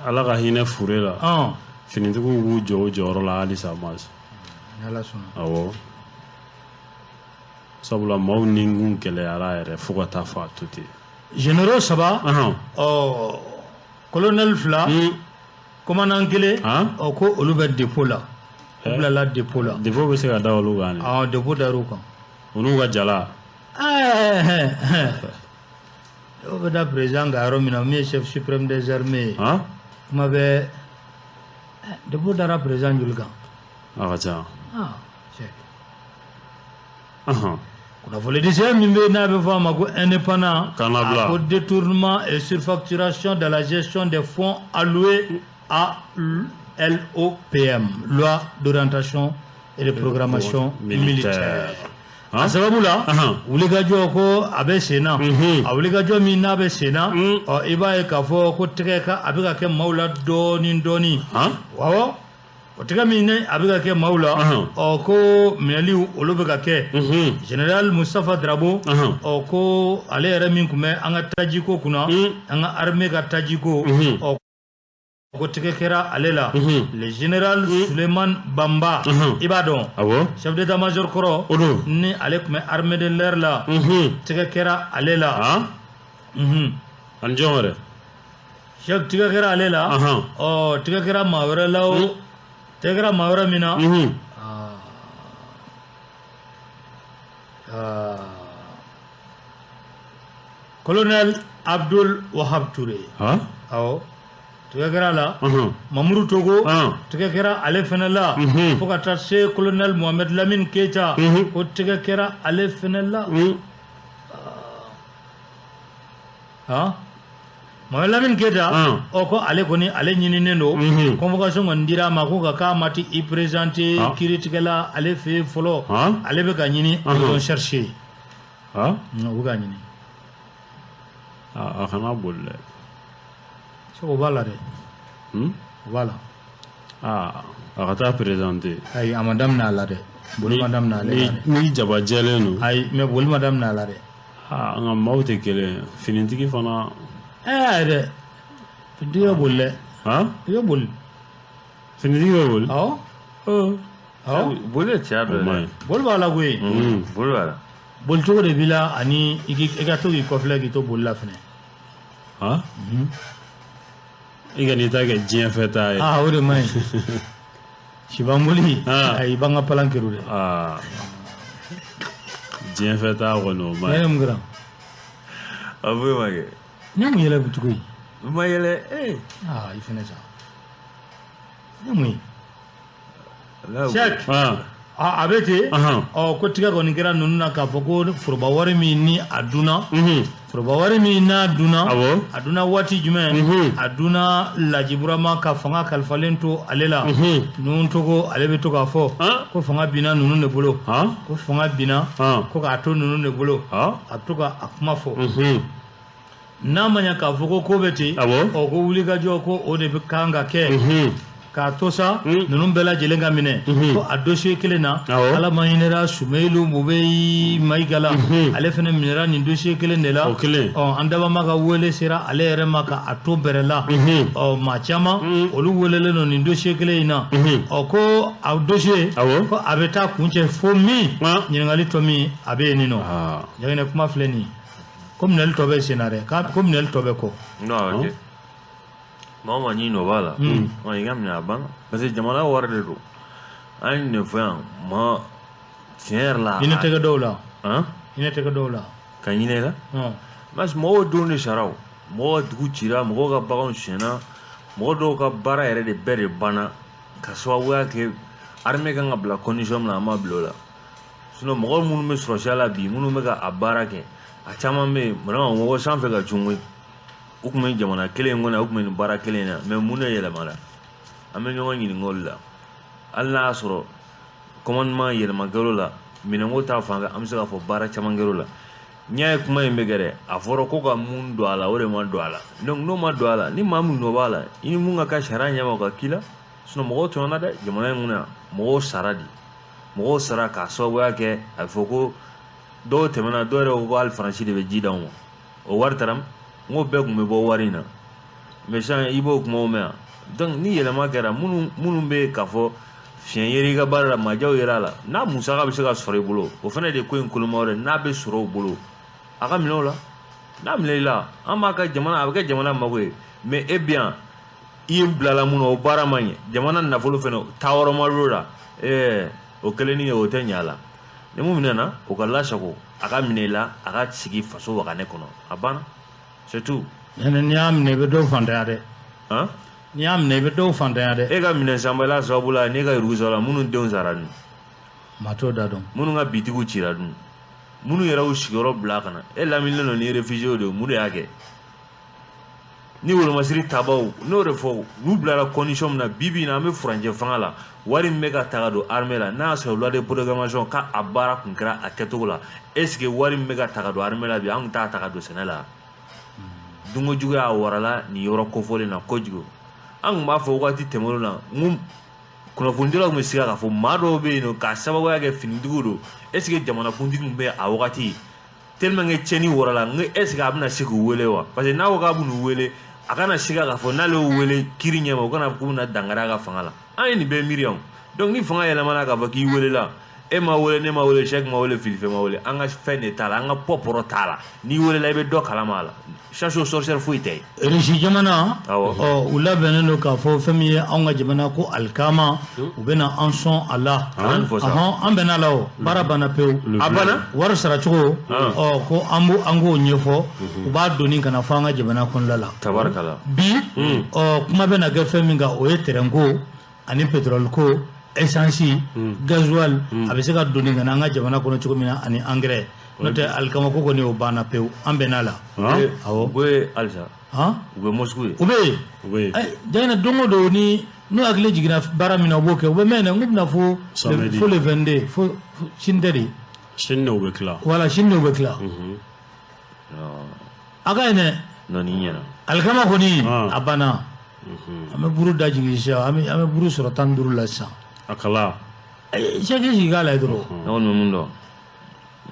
Ala ka hinɛ fure la. Finitigiw b'u jɔ u jɔyɔrɔ la halisa, mas. Ni Ala sɔnna. Awɔ, sabula maaw ni kun gɛlɛyara yɛrɛ fo ka taa fɔ a to ten. Généraux saba, ɔ colonel fila, commandant kelen, ɔ ko olu bɛ dépôt la. U bilala dépôt la. Dépôt bɛ se ka da olu kan de? Awɔ, dépôt dar'u kan. U n'u ka jala. O bɛ da président kan yɔrɔ min na, min ye chef suprême des armées ye. Kuma bɛ dépôt dara président joli kan? A ka ca. Ah, cɛ. Kunnafoni sɛbɛn min bɛ yen n'a bɛ fɔ a ma ko Indépendant. Kana bila. A ko détournement et surfacturation de la gestion des fonds alloués à LOPM, loi d'orientation et de programmation militaire. A sababu la, wulikajɔ ko a bɛ sen na. A wulikajɔ min n'a bɛ sen na, ɔ i b'a ye k'a fɔ ko tɛgɛ ka a bɛ ka kɛ maaw la dɔɔni dɔɔni. Awɔ, o tɛgɛ min ni a bɛ ka kɛ maaw la, ɔ ko minɛliw olu bɛ ka kɛ. Général Moustapha Drabo, ɔ ko ale yɛrɛ min tun bɛ an ka tajiko kunna, an ka armée ka tajiko, ɔ ko tɛgɛ kɛra ale la. Le général Suleiman Bamba, i b'a dɔn, chef d'état-major kɔrɔ, ni ale tun bɛ armée de l'air la, tɛgɛ kɛra ale la. Ani jɔn wɛrɛ? Chef, tɛgɛ kɛra ale la. Ɔ tɛgɛ kɛra maa wɛrɛ la, o tɛgɛ kɛra maa wɛrɛ min na, colonel Abdul Wahab Touré. Awɔ, tigɛ kɛra la. Mamuru Togo, tigɛ kɛra ale fɛnɛ la. Fo ka taa se colonel Mohamed Lamine Keita, ko tigɛ kɛra ale fɛnɛ la. Han, Mohamed Lamine Keita ɔ ko ale kɔni ale ɲininen don convocation kɔni dira a ma ko ka k'a ma ti i présenter kiiritigɛla ale fɛ yen fɔlɔ ale bɛ ka ɲini ils ont cherché u bɛ ka ɲini a kana boli dɛ o b'a la dɛ o b'a la a ka taa présenter ayi a ma daminɛ a la dɛ boli ma daminɛ ale la dɛ ni jaba jɛlen don ayi mais boli ma daminɛ a la dɛ nka maaw tɛ kelen ye finitigi fana dɛ finitigi bɛ boli dɛ i bɛ boli finitigi bɛ boli awɔ awɔ boli ye cɛya dɔ ye dɛ boli b'a la koyi boli b'a la boli cogo de b'i la ani i ka to k'i kɔfilɛ k'i to boli la fɛnɛ i ka n'i ta kɛ diɲɛ fɛ ta ye o de man ɲi sibanboli ayi i b'an ka palan keru dɛ diɲɛ fɛ ta kɔni o man ɲi ne ye mun kɛra a foyi ma kɛ ne mun yɛlɛ cogo ye n ma yɛlɛ i fɛnɛ sa ne mun ye Cheikh a bɛ ten ɔ ko tigɛ kɔni kɛra ninnu na k'a fɔ ko foroba wari min ni a dunna foroba wari min n'a dunna a dunna waati jumɛn a dunna Laji Burama ka fanga kalifalen to ale la ninnu togo ale bɛ to k'a fɔ ko fanga binna ninnu de bolo ko fanga binna ko k'a to ninnu de bolo a bɛ to ka a kuma fɔ n'a ma ɲɛ k'a fɔ ko ko bɛ ten ɔ ko wulikajɔ ko o de bɛ kan ka kɛ k'a to sa ninnu bɛɛ lajɛlen ka minɛ ko a dossier kelen na ala ma hinɛra Sumeyilu Bubɛyi Mayiga la ale fana minɛra nin dossier kelen de la ɔ an dabama ka wele sera ale yɛrɛ ma ka a to bɛrɛ la ɔ maa caman olu welelen don nin dossier kelen in na ɔ ko a dossier ko a bɛ taa kuncɛ fo min ɲininkali tɔ min a bɛ yen nɔ Jaginɛ kuma filɛ nin ye ko minɛli tɔ bɛ sen na dɛ ko minɛli tɔ bɛ kɔ. Non, maa o maa n'i nɔ b'a la i ka minɛ a banna parce que jamana wari de don an ye nin fɔ yan maa tiɲɛ yɛrɛ la hinɛ tɛ kɛ dɔw la hinɛ tɛ kɛ dɔw la ka hinɛ la parce que mɔgɔw denw de sara o mɔgɔw ka dugu cira mɔgɔw ka baganw sonyɛna mɔgɔ dɔw ka baara yɛrɛ de bɛɛ de banna ka sababuya kɛ armée kan ka bila condition min na an ma bila o la sinon mɔgɔ minnu bɛ sɔrɔsiya la bi minnu bɛ ka a baara kɛ a caman bɛ yen vraiment mɔgɔ sanfɛ ka cun koyi u tun bɛ jamana kelen in kɔnɔ u tun bɛ nin baara kelen in na mais mun de yɛlɛmana an bɛ ɲɔgɔn ɲininka o de la hali n'a y'a sɔrɔ commandement yɛlɛma kɛr'o la minɛnko ta fan fɛ an bɛ se k'a fɔ baara caman kɛr'o la n'i y'a ye kuma in bɛ kɛ dɛ a fɔra ko ka mun don a la o de ma don a la donc n'o ma don a la ni maa min nɔ b'a la i ni mun ka kan sariya ɲɛma o ka k'i la sinon mɔgɔw tɔɲɔna dɛ jamana in kɔnɔ yan mɔgɔw sara de mɔgɔw sara k'a sababuya kɛ a bɛ fɔ ko dɔw tɛmɛna dɔw yɛrɛ ko ko hali Faransi de bɛ ji d'anw ma o wari taara n ko bɛɛ tun bɛ bɔ wari in na mais sisan i b'o kumaw mɛn yan donc ni yɛlɛma kɛra minnu bɛ k'a fɔ fiɲɛ yer'i ka baara la majaw yera a la n'a musaka bɛ se ka sɔrɔ i bolo o fana de ye ko in koloma wɛrɛ n'a bɛ sɔrɔ o bolo a ka minɛ o la n'a minɛ i la an b'a ka jamana a bɛ kɛ jamana mago ye mais e bi yan i ye bilala mun na o baara ma ɲɛ jamana nafolo fana taa yɔrɔ ma l'o la o kelennin ye o tɛ ɲɛ a la ni mun minɛna o ka lasago a ka minɛ i la a ka sigi faso waganɛ kɔnɔ a banna c'est tout. N'i y'a minɛ i bɛ dɔw fantanya dɛ. N'i y'a minɛ i bɛ dɔw fantanya dɛ. E ka minɛ sanbala sababu la n'e ka yurugu sɔrɔ la minnu denw sara dun. Maa t'o da dɔn. Minnu ka bitigiw cira dun. Minnu yɛrɛ y'u sigiyɔrɔ bila ka na e laminilen don ni réfugiés de ye mun de y'a kɛ. Ni wolomasiri tabaw n'o de fɔ n'u bilara condition min na bi bi in na an bɛ furancɛ fanga la wari min bɛ ka ta ka don armée la n'a y'a sɔrɔ loi de programmation k'a a baara kun kɛra a kɛcogo la est ce que wari min bɛ ka ta ka don armée la bi an kun t'a ta ka don sɛnɛ la. Dunko juguya a warala nin yɔrɔ kofɔlen na kojugu an kun b'a fɔ waati tɛmɛnenw na n ko kunnafonidilaw tun bɛ siga k'a fɔ maa dɔw bɛ yen nɔ k'a sababuya kɛ finitigiw don est ce que jamanakuntigi tun bɛ a wagati tellement que tiɲɛni warala n ko est ce que a bɛna se k'u wele wa parce que n'a ko k'a bɛn'u wele a kana siga k'a fɔ n'ale y'u wele kiiri ɲɛma o kana k'u bɛna dankari a ka fanga la an ye nin bɛɛ miiri yan donc ni fanga yɛlɛmana k'a fɔ k'i welela e ma wele ne ma wele Cheikh ma wele Filife ma wele an ka fɛn de t'a la an ka pɔpɔrɔ t'a la n'i welela i bɛ dɔ kalama a la chasse aux sorcières foyi tɛ yen. Russie jamana ɔ u labɛnnen don k'a fɔ fɛn min ye anw ka jamana ko alikama u bɛna an sɔn a la an bɛnna la o baara banna pewu a banna wari saracogo ɔ ko an b'o an k'o ɲɛfɔ u b'a doni ka na fɔ an ka jamana kɔnɔna la. Tabarikala. Bi ɔ kuma bɛna kɛ fɛn min kan o ye terrain ko ani pétrole ko essence gasoil a bɛ se ka doni ka na an ka jamana kɔnɔ cogo min na ani engrais n'o tɛ alikama ko kɔni o banna pewu an bɛn'a la. Awɔ. U bɛ halisa. U bɛ Moscou ye. U bɛ yen. U bɛ yen. Jangina don o don ni n'u hakili jiginna baara min na u b'o kɛ u bɛ mɛn dɛ n ko bɛna fo le 22 fo sini tɛ de. Sini de u bɛ tila. Voilà sini de u bɛ tila. A ka ɲi dɛ. Non nin ɲɛna. Alikama kɔni a banna. An bɛ buru da jigin sisan an bɛ buru sɔrɔ 15 la sisan. A kala. Sɛki sigi k'a lajɛ dɔrɔn. Ne kɔni bɛ mun dɔn.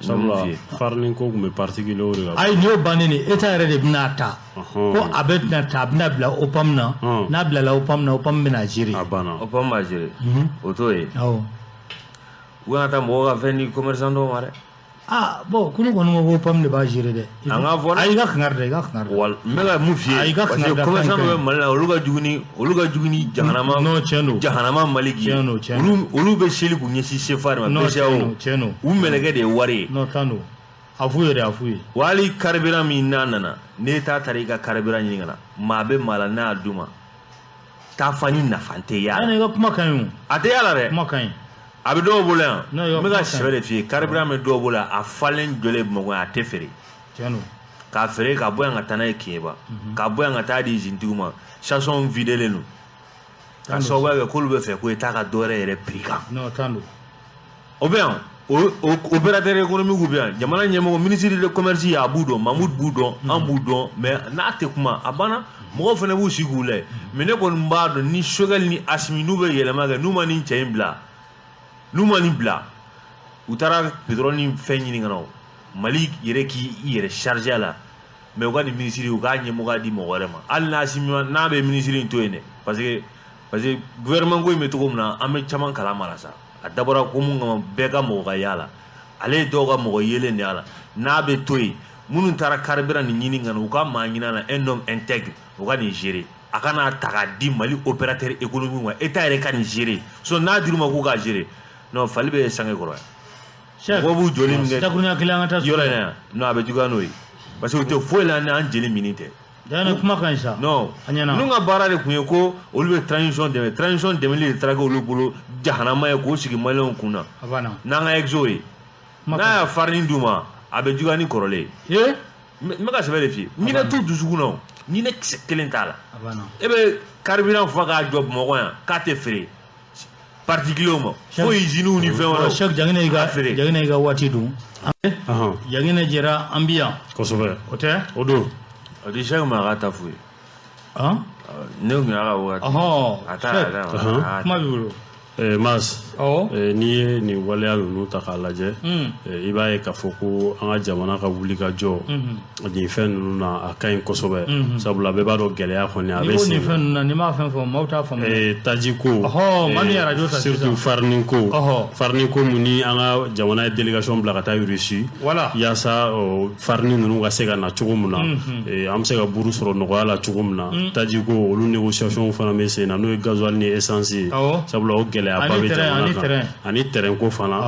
Sabula farine ko tun bɛ particulier o de kan. Ayi nin y'o bannen de État yɛrɛ de bɛna ta. Ko a bɛ tɛna ta a bɛna bila OPAM na. N'a bilala OPAM na OPAM bɛna gérer. A banna. OPAM b'a gérer. O t'o ye. Awɔ. U kana taa mɔgɔw ka fɛn di commerçant dɔw ma dɛ. Ah bon kunu kɔni ko ko OPAM de b'a gérer dɛ. An ka fɔ dɛ. Ayi i ka kangari da i ka kangari da. Wal n bɛ ka mun f'i ye. Ayi i ka kangari da. Parce que commerçant dɔw bɛ Mali la olu ka jugu ni olu ka jugu ni jahanama. Non tiɲɛ don. Jahanama Mali k'i. Tiɲɛ don tiɲɛ don. Olu bɛ seli k'u ɲɛsin CFA de ma. Non tiɲɛ don tiɲɛ don. U mɛlɛkɛ de ye wari ye. Non tan don. A f'u ye dɛ a f'u ye. Wa hali carburant min n'a nana n'e t'a taara i ka carburant ɲini ka na maa bɛ maa la n'a y'a d'u ma taa fa ni nafa tɛ y'a la. Ayi i ka kuma ka ɲi o. A tɛ y'a la dɛ. Kuma ka ɲi. A bɛ dɔw bolo yan n bɛ ka sɛbɛ de f'i ye carburant bɛ dɔw bolo yan a falen jɔlen Bamakɔ yan a tɛ feere. Tiɲɛ don. K'a feere ka bɔ yan ka taa n'a ye Keɲeba ka bɔ yan ka taa di usine ma station videlen don ka sababuya kɛ k'olu bɛ fɛ ko i t'a ka dɔ wɛrɛ yɛrɛ prix kan. Non tan don. O bɛ yan o opérateur économique bɛ yan jamana ɲɛmɔgɔ ministre de commerce a b'u dɔn Mahmoud b'u dɔn an b'u dɔn mais n'a tɛ kuma a banna mɔgɔw fana b'u sigi k'u lajɛ mais ne kɔni b'a dɔn ni Choguel ni Assimi n'u bɛ yɛlɛma kɛ n'u ma nin cɛ in bila. N'u ma nin bila u taara pétrole ni fɛn ɲini ka na o Mali yɛrɛ k'i yɛrɛ chargé a la mais u ka nin ministre u k'a ɲɛmɔgɔya di mɔgɔ wɛrɛ ma hali n'a Assimi n'a bɛ ministre in to yen dɛ parce que gouvernement ko in bɛ cogo min na an bɛ caman kalama la sa a dabɔra ko mun kama bɛɛ ka mɔgɔ ka y'a la ale ye dɔw ka mɔgɔ yelen de y'a la n'a bɛ to yen minnu taara carburant nin ɲini ka na u ka maa ɲini a la un homme intègre u ka nin gérer. A kana ta k'a di Mali opérateur économique ma État yɛrɛ ka nin gérer sinon n'a dir'u ma k'u k'a gérer. Non fali bɛ sange kɔrɔ yan. Mɔgɔw b'u joli min kɛ. Dakuruɲa kelen an ka taa yɔrɔ in na yan. Non a bɛ juguya n'o ye. Parce que u tɛ foyi la n'an jeli mini tɛ. Jangina kuma ka ɲi sa. Non. A ɲɛna. Ninnu ka baara de tun ye ko olu bɛ transition dɛmɛ transition dɛmɛli de taara kɛ olu bolo jahanama ye k'o sigi maliyɛnw kun na. A banna. N'an ka exo ye. N'a y'a farini d'u ma a bɛ juguya ni kɔrɔlen ye. Ee. N bɛ ka sɛbɛn de f'i ye. Ɲinɛ t'u dusukun na o. Ɲinɛ kisɛ kelen t'a la. A banna. E bɛ carburant fa k'a jɔ Bamakɔ yan k'a tɛ feere. Particulier ma fo usines ni fɛn wɛrɛw. Cheikh Jangina i ka Jangina i ka waati dun. Jangina jɛra an bi yan. Kosɛbɛ. O tɛ? O don. O di Cheikh ma a ka taa f'u ye. Ne tun y'a ka waati. Ɔhɔn. A t'a a kuma b'i bolo. Mas. N'i ye nin waleya ninnu ta k'a lajɛ. I b'a ye k'a fɔ ko an ka jamana ka wuli ka jɔ. Nin fɛn ninnu na a ka ɲi kosɛbɛ. Sabula bɛɛ b'a dɔn gɛlɛya kɔni a bɛ sen. N'i ko nin fɛn ninnu na n'i m'a fɛn fɔ maaw t'a faamu. Taji ko. Ɔhɔn maa min ye arajo ta sisan. Surtout farini ko. Ɔhɔn. Farini ko mun ni an ka jamana ye délégation bila ka taa Russie. Voilà. Yaasa farini ninnu ka se ka na cogo min na. An bɛ se ka buru sɔrɔ nɔgɔya la cogo min na. Taji ko olu négociation fana bɛ sen na n'o ye gasoil ni essence ye. Awɔ. Sabula o gɛlɛya ba bɛ jamana kan. Ani terrain ko fana.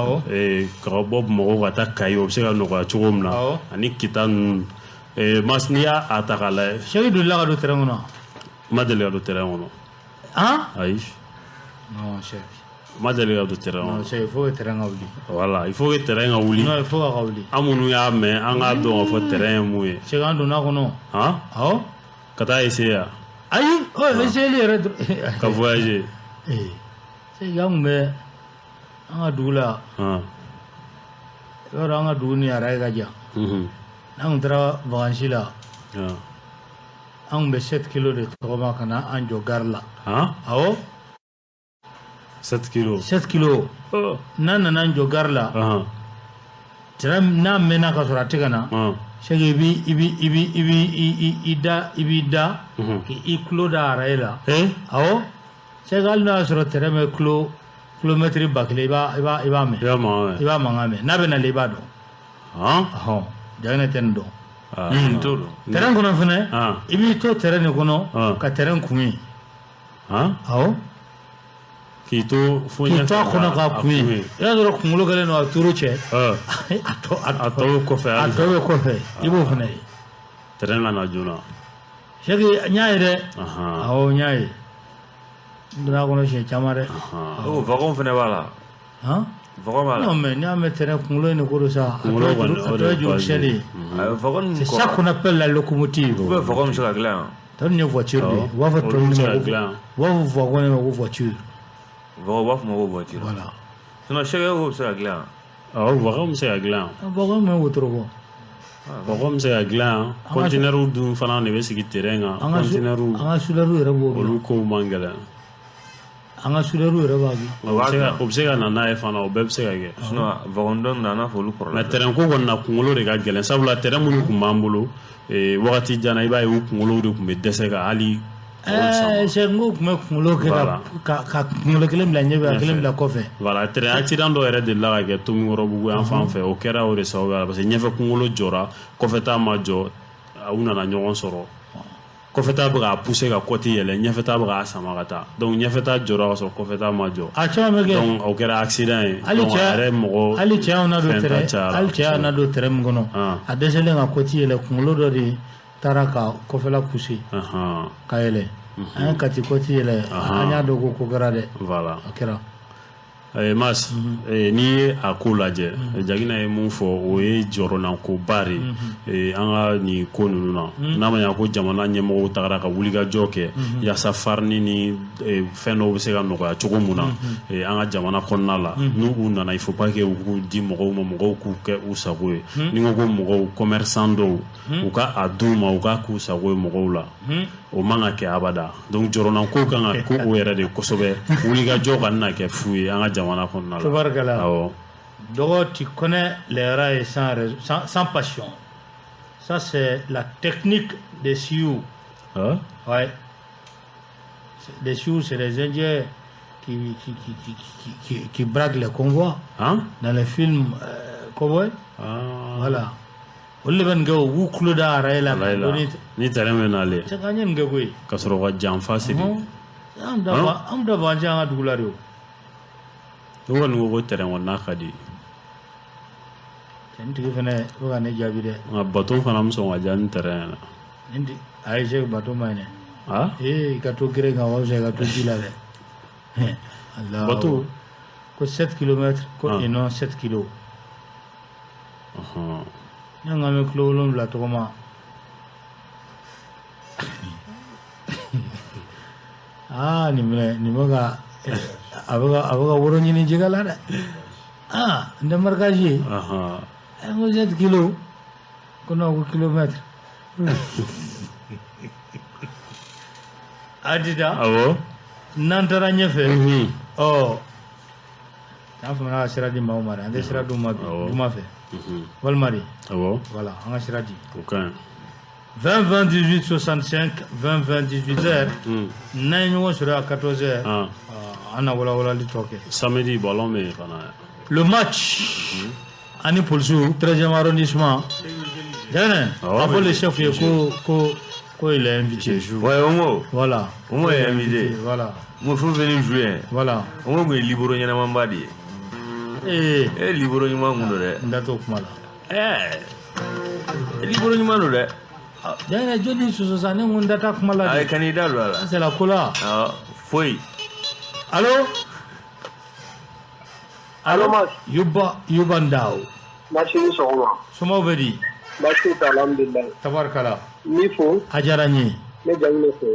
Ka bɔ Bamakɔ ka taa Kayi o bɛ se ka nɔgɔya cogo min na. Ani Kita ninnu. Mas n'i y'a ta k'a lajɛ. Cheikh delila ka don terrain kɔnɔ. N ma deli ka don terrain kɔnɔ. Han? Ayi. Non Cheikh. N ma deli ka don terrain kɔnɔ. Non Cheikh il faut que terrain ka wuli. Voilà il faut que terrain ka wuli. Non il faut ka wuli. An minnu y'a mɛn an k'a dɔn k'a fɔ terrain ye mun ye. Cheikh an donna kɔnɔ. Han? Awɔ. Ka taa essayer yan. Ayi ɔ essayer yɛrɛ dɔrɔn. Ka voyager. Cheikh an tun bɛ an ka dugu la. Han. I b'a dɔn an ka dugu ni araye ka jan. N'an tun taara vacances la. An tun bɛ 7 kilos de tɔgɔma ka na an jɔ gare la. Awɔ. 7 kilos. 7 kilos. N'an nana an jɔ gare la. Train n'a mɛnna ka sɔrɔ a tɛ ka na. Cheikh i b'i da k'i tulo da araye la. Awɔ. Cheikh hali n'a y'a sɔrɔ train bɛ kilomètre 1000 i b'a mɛn. I b'a mankan mɛn n'a bɛ nalen i b'a dɔn. Ɔhɔn Jangina tɛ nin dɔn. N t'o dɔn. Terrain kɔnɔ fɛnɛ i b'i to terrain de kɔnɔ ka terrain kun ye. Awɔ. K'i to fo ɲɛfɛ. K'i to a kɔnɔ k'a kun ye. I b'a sɔrɔ kunkolo kɛlen don ka turu cɛ. A tɔ bɛ kɔfɛ. A tɔ bɛ kɔfɛ i b'o fana ye. Terrain ka na joona. Cheikh n y'a ye dɛ. Awɔ n y'a ye. N donna a kɔnɔ siɲɛ caman dɛ. O wagon fana b'a la. Han? Wagon b'a la. Non mais n'i y'a mɛn terrain kunkolo in de ko don sa. Kunkolo kɔni, A tɔ ye jurukisɛ de ye. Wagon C'est ça qu'on appelle la locomotive. Ou bien wagon bɛ se ka dilan yan. Tɔ ninnu ye voiture de ye. U b'a fɔ tɔ ninnu ma ko u b'a fɔ wagon de ma ko voiture. Wagon u b'a fɔ ma ko voiture. Voilà. Sinon sɛgɛ bɛ se ka dilan yan. Awɔ, wagon bɛ se ka dilan yan. Wagon bɛ wotoro bɔ. Wagon bɛ se ka dilan yan. Conteneur dun fana de bɛ sigi terrain kan. Conteneur an ka soudeur yɛrɛ b'o dilan. Olu kow man gɛlɛn. An ka soudeur yɛrɛ b'a dilan. O bɛ se ka na n'a ye fana, o bɛɛ bɛ se ka kɛ. Sinon wagon dɔ nana n'a fɔ olu kɔrɔla. Mais terrain ko kɔni na kunkolo de ka gɛlɛn, sabula terrain minnu tun b'an bolo wagati jan na, i b'a ye u kunkolow de tun bɛ dɛsɛ ka hali. Sɛ n ko tun bɛ kunkolo kɛ ka kunkolo kelen bila ɲɛfɛ ka kelen bila kɔfɛ. Voilà, terrain accident dɔ yɛrɛ delila ka kɛ Tomikɔrɔbugu yan fan fɛ, o kɛra o de sababu la parce que ɲɛfɛ kunkolo jɔra, kɔfɛta ma jɔ, u nana ɲɔgɔn sɔrɔ. Kɔfɛta bɛ k'a pousser ka kɔti yɛlɛ, ɲɛfɛta bɛ k'a sama ka taa, donc ɲɛfɛta jɔra ka sɔrɔ kɔfɛta ma jɔ. A caman bɛ kɛ. Donc o kɛra accident ye. Donc a yɛrɛ mɔgɔ. Hali cɛ y'anw nadon terrain, hali cɛ y'an nadon terrain min kɔnɔ, a dɛsɛlen ka kɔti yɛlɛ, kunkolo dɔ de taara ka kɔfɛla pousser. Ka yɛlɛ. An ye Kati kɔti yɛlɛ, an y'a dɔn ko kɛra dɛ. Voilà. A kɛra. Mas, n'i ye a ko lajɛ, Jagina ye mun fɔ, o ye jɔrɔnankoba de ye an ka nin ko ninnu na. N'a ma ɲɛ ko jamana ɲɛmɔgɔw tagara ka wulikajɔ kɛ yaasa farini ni fɛn dɔw bɛ se ka nɔgɔya cogo mun na an ka jamana kɔnɔna la, n'u u nana il faut pas que u k'u di mɔgɔw ma, mɔgɔw k'u kɛ u sago ye. Ni n ko ko mɔgɔw, commerçant dɔw, u ka a d'u ma, u k'a k'u sago ye mɔgɔw la, o man ka kɛ abada. Donc jɔrɔnanko kan ka ko o yɛrɛ de kosɛbɛ, wulikajɔ ka na kɛ fu ye an ka jamana kɔnɔna la. Tabarikala. Awɔ. Dɔgɔ, tu connais les rails sans passion. Ça, c'est la technique des Sioux. Hein? Ouais. Les Sioux, c'est les Indiens qui braquent les convois. Hein? Dans les films cowboy. Ah. Voilà. Olu bɛ nin kɛ, u b'u tulo da rail la. Ni terrain bɛ nalen. Cɛ ka ɲɛ nin kɛ koyi. Ka sɔrɔ ka janfa siri. An da fɔ an cɛ an ka dugu la de o. Ne kɔni ko ko terrain kɔnɔna ka di. Cɛ nin tigi fɛnɛ bɛ ka ne jaabi dɛ. Nka bateau fana bɛ sɔn ka diya ni terrain ye. Nin ti ayi Sɛki, bateau man ɲi dɛ. Ah? Ee, i ka to gere kan, o ka fisa i ka to ji la dɛ. Bateau. Ko 7 kilomètres ko et non 7 kilos. Ne ko an bɛ kilo 7 tɔgɔma. Ah, nin minɛ nin bɛ ka a bɛ ka woro ɲini jɛgɛ la dɛ. Ah, n tɛ marquage ye. N ko 7 kilos ko non ko kilomètre. Adida. Awɔ. N'an taara ɲɛfɛ. Ɔ. N'an famana ka sira di maaw ma dɛ, an tɛ sira d'u ma bi juma fɛ. Walima de. Awɔ. Voilà, an ka sira di. O ka ɲi. 20 20 18 65 20 20 18 heures. N'an ye ɲɔgɔn sɔrɔ à 14 heures. An na walawalali tɔ kɛ. Samedi ballon bɛ yen fana. Le match. Ani polisiw 13e arrondissement. Jɛnɛ, a fɔ le chef ye ko il est invité. Ouais, Ongo. Voilà. Ongo est invité. Voilà. Mo faut venir jouer. Voilà. Ongo ko libero ɲɛnamaba de ye. Ee. E libero ɲuman kun don dɛ. N da t'o kuma la. Ɛɛ. Libero ɲuman don dɛ. Jɛnɛ, joli soso sa, ne ko n da t'a kuma la. Ayi, kan'i da don a la. C'est la ko la. Awɔ, foyi. Allo? Allo, Mas. Yuba Ndao. Baasi ni sɔgɔma. Somaw bɛ di? Baasi tɛ, alhamdulilayi. Tabarikala. N b'i fo. A diyara n ye. Ne Jagine fo.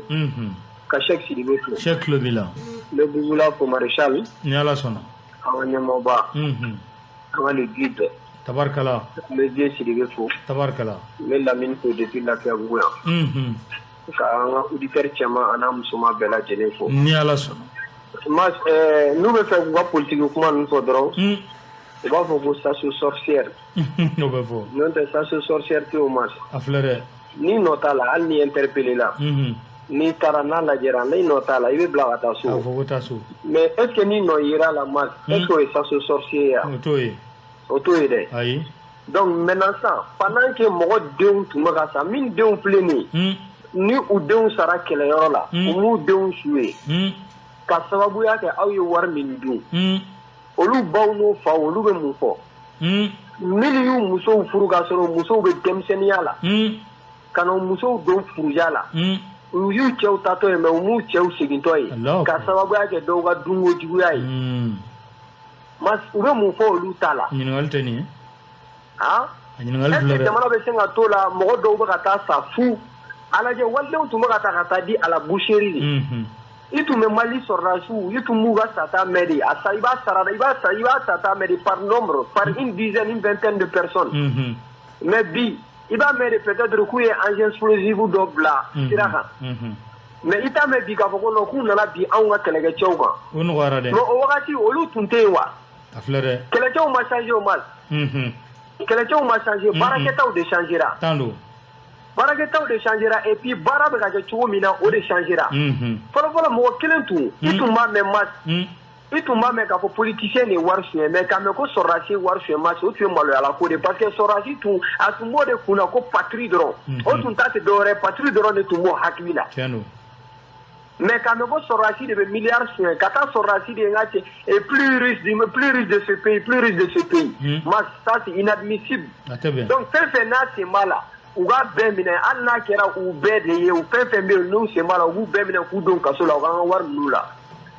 Ka Sɛki Sidibe fo. Sɛki tulo b'i la. N bɛ Bugula fo Maréchal. Ni Ala sɔnna. An ka ɲɛmɔgɔba. An ka le guide. Tabarikala. N bɛ Dieu Sidibe fo. Tabarikala. N bɛ Lamini fo depuis Lafiyabugu yan. Ka an ka auditeur cɛman a n'a musoman bɛɛ lajɛlen fo. Ni Ala sɔnna. Mas, n'u bɛ fɛ k'u ka politique kuma ninnu fɔ dɔrɔn. U b'a fɔ ko chasse aux sorcières. O bɛ fɔ. N'o tɛ chasse aux sorcières tɛ o Mas. A filɛ dɛ. Ni nɔ t'a la, hali ni interpellé la. N'i taara n'a lajɛra, ni nɔ t'a la, i bɛ bila ka taa so. A fɔ ko taa so. Mais est ce que ni nɔ yera la Mas, est ce que o ye chasse aux sorcières ye wa? O t'o ye. O t'o ye dɛ. Ayi. Donc maintenant sisan, pendant que mɔgɔ denw tun bɛ ka sa, min denw filɛ nin ye. Ni u denw sara kɛlɛyɔrɔ la, u m'u denw su ye. Ka sababuya kɛ aw ye wari min dun. Olu baw n'u faw, olu bɛ mun fɔ? Minnu y'u musow furu k'a sɔrɔ musow bɛ denmisɛnninya la. Ka na musow don furuja la. U y'u cɛw taatɔ ye, mais u m'u cɛw segintɔ ye, ka sababuya kɛ dɔw ka dunko juguya ye. Mas u bɛ mun fɔ olu ta la? Ɲininkali tɛ nin ye. Ah, a ɲininkali filɛ dɛ. Jamana bɛ se ka t'o la, mɔgɔ dɔw bɛ ka taa sa fu. A lajɛ, walidenw tun bɛ ka taa ka taa di à la boucherie de. I tun bɛ Mali sɔrɔdasiw, i tun b'u ka sata mɛn de. A sa, i b'a sara, i b'a sa, i b'a sata mɛn de par nombre, par une dizaine, une vingtaine de personnes. Mais bi, i b'a mɛn de peut-être k'u ye engin explosif dɔ bila sira kan. Mais i t'a mɛn bi k'a fɔ ko non, k'u nana bi anw ka kɛlɛkɛcɛw kan. O nɔgɔyara dɛ. Mais o wagati olu tun tɛ yen wa? A filɛ dɛ. Kɛlɛcɛw ma changé o ma. Kɛlɛcɛw ma changé, baarakɛtaw de changera. Tan don. Baarakɛtaw de changera, et puis baara bɛ ka kɛ cogo min na, o de changera. Fɔlɔ fɔlɔ, mɔgɔ kelen tun, i tun b'a mɛn mas, i tun b'a mɛn k'a fɔ politicien de ye wari suɲɛ, mais k'a mɛn ko sɔrɔdasi ye wari suɲɛ, mas, o tun ye maloyala ko de, parce que sɔrɔdasi tun, a tun b'o de kun na ko patrie dɔrɔn. O tun ta tɛ dɔwɛrɛ, patrie dɔrɔn de tun b'o hakili la. Tiɲɛ don. Mais k'a mɛn ko sɔrɔdasi de bɛ miliyari suɲɛ, ka taa sɔrɔdasi de ye n ka cɛ, et plus riche du plus riche de ce pays, plus riche de ce pays, mas, ça c'est inadmissible. A tɛ bɛn. Donc fɛn fɛn n'a sen b'a la, u k'a bɛɛ minɛ, hali n'a kɛra u bɛɛ de ye, u fɛn fɛn bɛ yen n'u sen b'a la, u b'u bɛɛ minɛ k'u don kaso la, u k'an ka wari minɛ u la.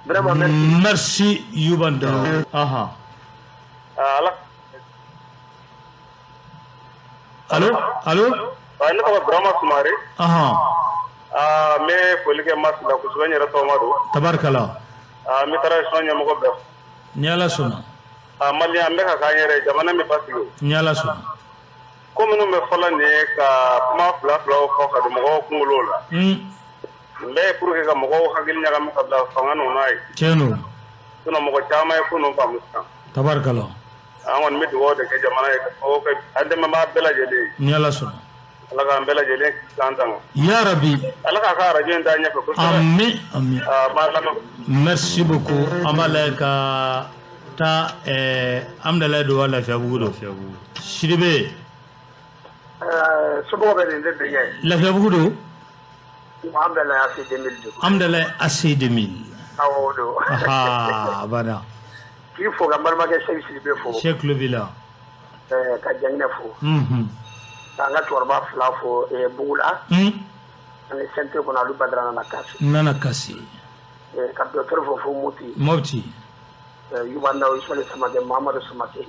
Vraiment, merci. Merci Yubanda. Aha. Ala. Allo, allo. Ne tɔgɔ Burama Sumare. Aha. N bɛ foli kɛ Masi la kosɛbɛ, n yɛrɛ tɔgɔma don. Tabarikala. N bɛ transition ɲɛmɔgɔ bɛɛ. Ni Ala sɔnna. Maliyɛn, an bɛ ka k'an yɛrɛ ye, jamana min basigi. Ni Ala sɔnna. Ko minnu bɛ fɔlɔ nin ye ka kuma fila filaw fɔ ka don mɔgɔw kunkolo la. N bɛɛ ye pour que ka mɔgɔw hakili ɲagami ka bila fanga ninnu n'a ye. Tiɲɛ don. Sinon mɔgɔ caman ye ko ninnu faamu sisan. Tabarikala. An kɔni bɛ dugawu de kɛ jamana ye, ka dugawu kɛ an dɛmɛbaa bɛɛ lajɛlen ye. Ni Ala sɔnna. Ala k'an bɛɛ lajɛlen k'an tanga. Ya Rabbi. Ala k'a ka arajo in taa ɲɛfɛ kosɛbɛ. Amin, amin. B'a lamɛn. Merci beaucoup. An b'a lajɛ ka taa Amudalayi don wa Lafiyabugu don. Sidibe. Somɔgɔw bɛ nin de bɛ ɲɛ. Lafiyabugu don. Amudalayi AC 2000 don. Amudalayi AC 2000. Awɔ, o don. Aha, abada. K'i fo, ka n balimakɛ Sɛki Sidibe fo. Sɛki tulo b'i la. Ka Janginɛ fo. K'an ka cɛkɔrɔba fila fo Bugula. Ani Sɛnte kɔnɔ, olu Badara nana kasi. Nana kasi. Ka docteur fo fo Moti. Mopti. Yuba Ndaw, Ismaël Samake, Mahamadu Samake.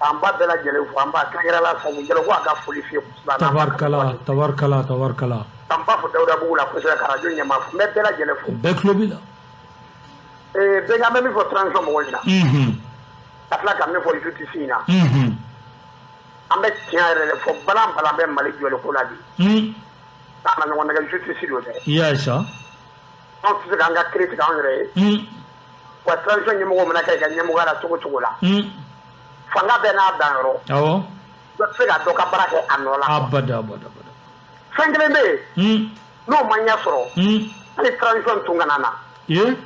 An ba bɛɛ lajɛlen fo, an ba kɛrɛnkɛrɛn la Sanni Jalo, ko a ka foli f'i ye kosɛbɛ. Tabarikala, tabarikala, tabarikala. An b'a fɔ Dawudabugu la kosɛbɛ, ka arajo ɲɛmaa fo, n bɛ bɛɛ lajɛlen fo. Bɛɛ tulo b'i la. Bɛɛ, an bɛ min fɔ transition mɔgɔw ɲɛna. Ka tila ka min fɔ justice in na. An bɛ tiɲɛ yɛrɛ de fɔ, balan balan bɛ Mali jɔli ko la bi. K'a na ɲɔgɔn nɛgɛ, justice don dɛ. I y'a ye sa. Anw tɛ se k'an ka kiiri tigɛ anw yɛrɛ ye. Wa transition ɲɛmɔgɔw mana kɛ i ka ɲɛmɔgɔya la cogo cogo la. Fanga bɛɛ n'a danyɔrɔ. Awɔ. Dɔ tɛ se ka dɔ ka baara kɛ a nɔ la. Abada, abada, abada. Fɛn kelen bɛ yen. N'o ma ɲɛ sɔrɔ. Hali transition tun kana na. Ye.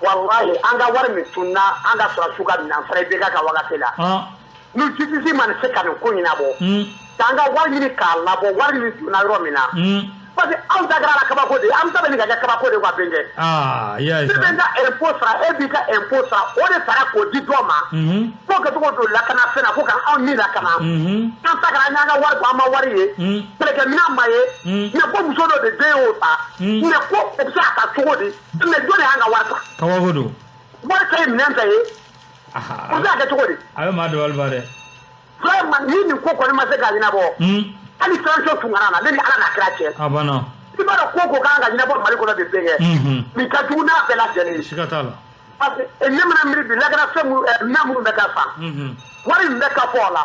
Walahi, an ka wari min tunna, an ka sɔrɔdasiw ka minɛn fara IBK ka wagati la. Ni justice ma se ka nin ko ɲɛnabɔ. K'an ka wari ɲini k'a labɔ, wari min donna yɔrɔ min na. Parce que anw ta kɛra la kabako de ye, an ta bɛ nin ka kɛ kabako de ye wa, bɛnkɛ. Aa, i y'a ye Ne sa. bɛ n ka impôt sara, e b'i ka impôt sara, o de sara k'o di dɔ ma. K'o kɛcogo don lakana fɛn na, ko ka anw ni lakana. An ta kɛra an y'an ka wari bɔ, an ma wari ye. Kɛlɛkɛminɛn ma ye. Mais ko muso dɔ de den y'o ta. Mais ko o bɛ se ka taa cogo di? Mais jɔn de y'an ka wari ta? Kabako don. Wari ta ye minɛn ta ye. O bɛ se ka kɛ cogo di? A bɛ maa dabali ban dɛ. Vraiment, ni nin ko kɔni ma se ka ɲɛnabɔ. Hali transition tun kana na, ne ni Ala n'a kira cɛ. A banna. I b'a dɔn ko ko kan ka ɲɛnabɔ Mali kɔnɔ de, bɛnkɛ. Nin ka jugu n'a bɛɛ lajɛlen ye. Siga t'a la. Parce que ne mana miiri bi, lakana fɛn minnu, minɛn minnu bɛ ka san. Wari min bɛ ka fɔ a la.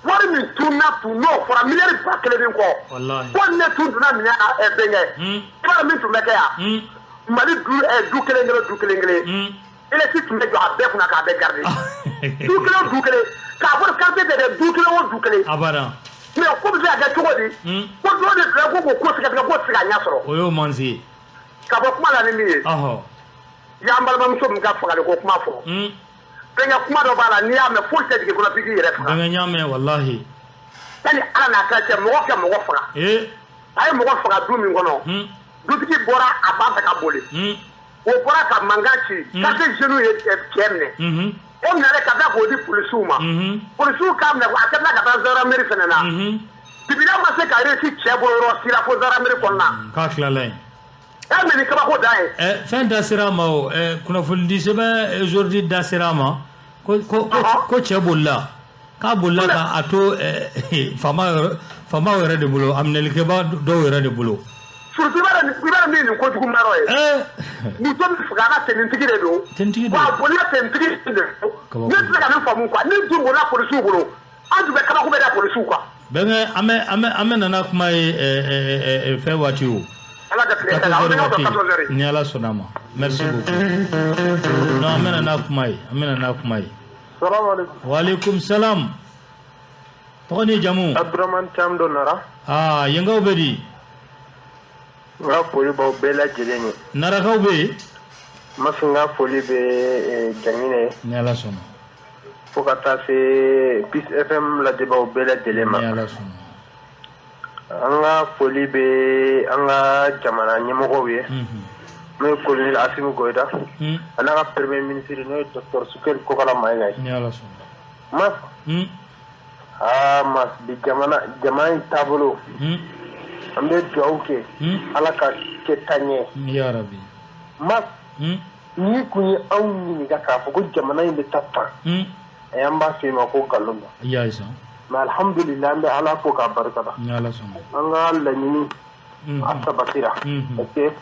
Wari min tunna tun n'o fɔra miliyari 1000 ni kɔ. Walahi. Ko ne tun donna minɛn na, bɛnkɛ. I b'a dɔn min tun bɛ kɛ yan. Mali du du kelen kelen, du kelen kelen. Électrique tun bɛ jɔ a bɛɛ kunna k'a bɛɛ garder. Du kelen o du kelen. K'a fɔ carte tɛ dɛ, du kelen o du kelen. A banna. Mais ko bɛ se ka kɛ cogo di? Ko dɔ de filɛ ko k'o ko sɛgɛsɛgɛ, k'o tɛ se ka ɲɛ sɔrɔ. O y'o mansi ye. Ka bɔ kuma la ni min ye. Ɔhɔ. I y'an balimamuso min ka fagali ko kuma fɔ. Bɛnkɛ, kuma dɔ b'a la, n'i y'a mɛn, foyi tɛ jigin kɔnɔ f'i k'i yɛrɛ faga. Bɛnkɛ, n y'a mɛn walahi. Yanni Ala n'a kira cɛ, mɔgɔ kɛ mɔgɔ faga. A ye mɔgɔ faga du min kɔnɔ. Dutigi bɔra a b'a fɛ ka boli. O bɔra ka mankan ci. Quartier jeunes ye cɛ minɛ. O minɛlen ka taa k'o di polisiw ma. Polisiw k'a minɛ, a tɛ tila ka taa gendarmerie fɛnɛ na. Dibida ma se ka réussi cɛ bolo yɔrɔ si la fo gendarmerie kɔnɔna. K'a tilala yen. Mais nin kabako dan ye. Fɛn da sera a ma o, kunnafonidi sɛbɛn aujourd'hui da sera a ma ko cɛ bolila k'a bolila k'a to faamaw yɛrɛ de bolo, a minɛlikɛba dɔw yɛrɛ de bolo. Surtout i b'a dɔn min ye nin kojugu ma yɔrɔ ye. Muso min fagara tenitigi de don. Tenitigi don. Wa a bolila tenitigi de don. Ne tɛ se ka nin faamu quoi, ni dun bolila polisiw bolo, an tun bɛ kabako bɛ da polisiw kan. Bɛnkɛ an bɛ nana kuma ye fɛn waati o. Ala ka tile hɛrɛ, aw bɛ ɲɔgɔn sɔrɔ 14 heures. Ni Ala sɔnna ma. Merci beaucoup. Non, an bɛ nana kuma ye, an bɛ nana kuma ye. Salamu alaikum. Wa alaikum salam. Tɔgɔ ni jamu? Abdurahman Thiam do Nara. Ah, yenkaw bɛ di? N ka foli b'aw bɛɛ lajɛlen ye. Narakaw bɛ yen? Mafi n ka foli bɛ Jaŋinɛ ye. Ni Ala sɔnna. Fo ka taa se Peace FM lajɛbaw bɛɛ lajɛlen ma. Ni Ala sɔnna. An ka foli bɛ an ka jamana ɲɛmɔgɔw ye. N'o ye colonel Assimi Goïta. A n'a ka premier ministre n'o ye docteur Sukɛli Kokala Mayiga ye. Ni Ala sɔnna. Mas. Aa Mas bi jamana in taabolo. An bɛ dugawu kɛ. Ala ka kɛ taa ɲɛ. Ya Rabi. Mas. N'i kun ye anw ɲininka k'a fɔ ko jamana in bɛ taa tan. An b'a f'i ma ko nkalon don. Ya isa. Mais alhamdulillah an bɛ Ala fo k'a barika da. Ni Ala sɔnna. An ka laɲini a sabatira. Parce que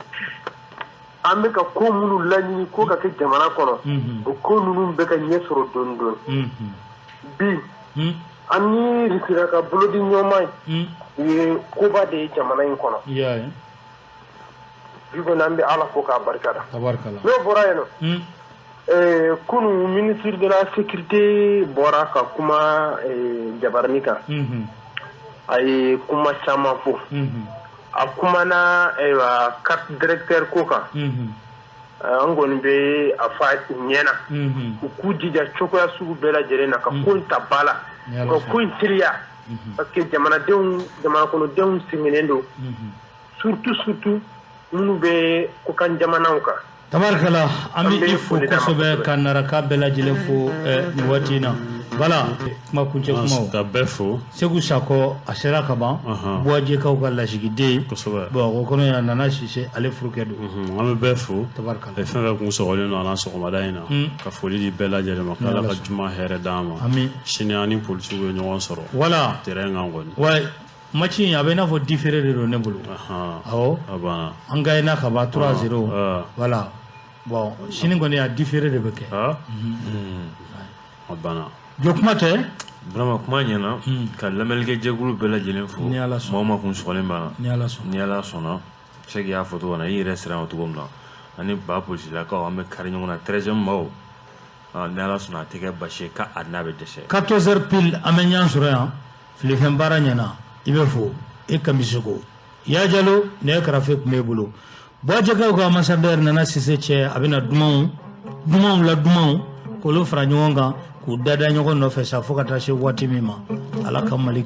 an bɛ ka ko minnu laɲini ko ka kɛ jamana kɔnɔ. O ko ninnu bɛ ka ɲɛ sɔrɔ dɔɔni dɔɔni. Bi an ni Russie ka bolodi ɲɔgɔnma ye. U ye koba de ye jamana in kɔnɔ. Bi kɔni an bɛ Ala fo k'a barika da. N'o bɔra yen nɔ. Kunu ministre de la sécurité bɔra ka kuma jabarani kan. A ye kuma caman fɔ. A kumana ayiwa carte directeur ko kan. An kɔni bɛ a fɔ a ɲɛna. U k'u jija cogoya sugu bɛɛ lajɛlen na ka ko in ta ba la. Ka ko in teliya. Parce que jamanakɔnɔdenw sɛgɛnnen don. Surtout minnu bɛ kɔkan jamanaw kan. Tabarikala an bɛ i fo kosɛbɛ ka Naraka bɛɛ lajɛlen fo nin waati in na. Voilà, kuma kuncɛ kumaw. Ka bɛɛ fo. Segu Sakɔ a sera ka ban. Buwajɛkaw ka lasigiden. Kosɛbɛ. Bamakɔ kɔnɔ yan Nana Sise ale furukɛ don. An bɛ bɛɛ fo. Tabarikala. Fɛn fɛn kun sɔgɔlen don an na sɔgɔmada in na. Ka foli di bɛɛ lajɛlen ma. K'Ala ka juma hɛrɛ d'an ma. Ami. Sini an ni polisiw bɛ ɲɔgɔn sɔrɔ. Voilà. Terrain kan kɔni. Ouais. Match in a bɛ i n'a fɔ différé de don ne bolo. Awɔ. A banna. An gagné ka ban 3-0. Voilà. Bon, sini kɔni a différé de bɛ kɛ. A banna. Jɔ kuma tɛ? Vraiment kuma ɲɛna ka lamɛnnikɛ jɛkulu bɛɛ lajɛlen fo. Ni Ala sɔnna. Maa o maa kun sɔgɔlen b'an na. Ni Ala sɔnna. Ni Ala sɔnna. Sɛki y'a fɔ cogo min na, i yɛrɛ sera o cogo min na. Ani ba polisilakaw an bɛ kari ɲɔgɔn na 13e maaw. Ni Ala sɔnna a tɛ kɛ basi ye k'a n'a bɛ dɛsɛ. 14h pile an bɛ ɲɔgɔn sɔrɔ yan. Filifɛn baara ɲɛna. I bɛ fo e Kamisoko. Ya Jalo nɛgɛ karafe tun b'e bolo. Buwajɛkaw ka ambassadeur Nana Sise cɛ a bɛna dumanw la dumanw k'olu fara ɲɔgɔn kan k'u dada ɲɔgɔn nɔfɛ sa fo ka taa se waati min ma. Ala ka Mali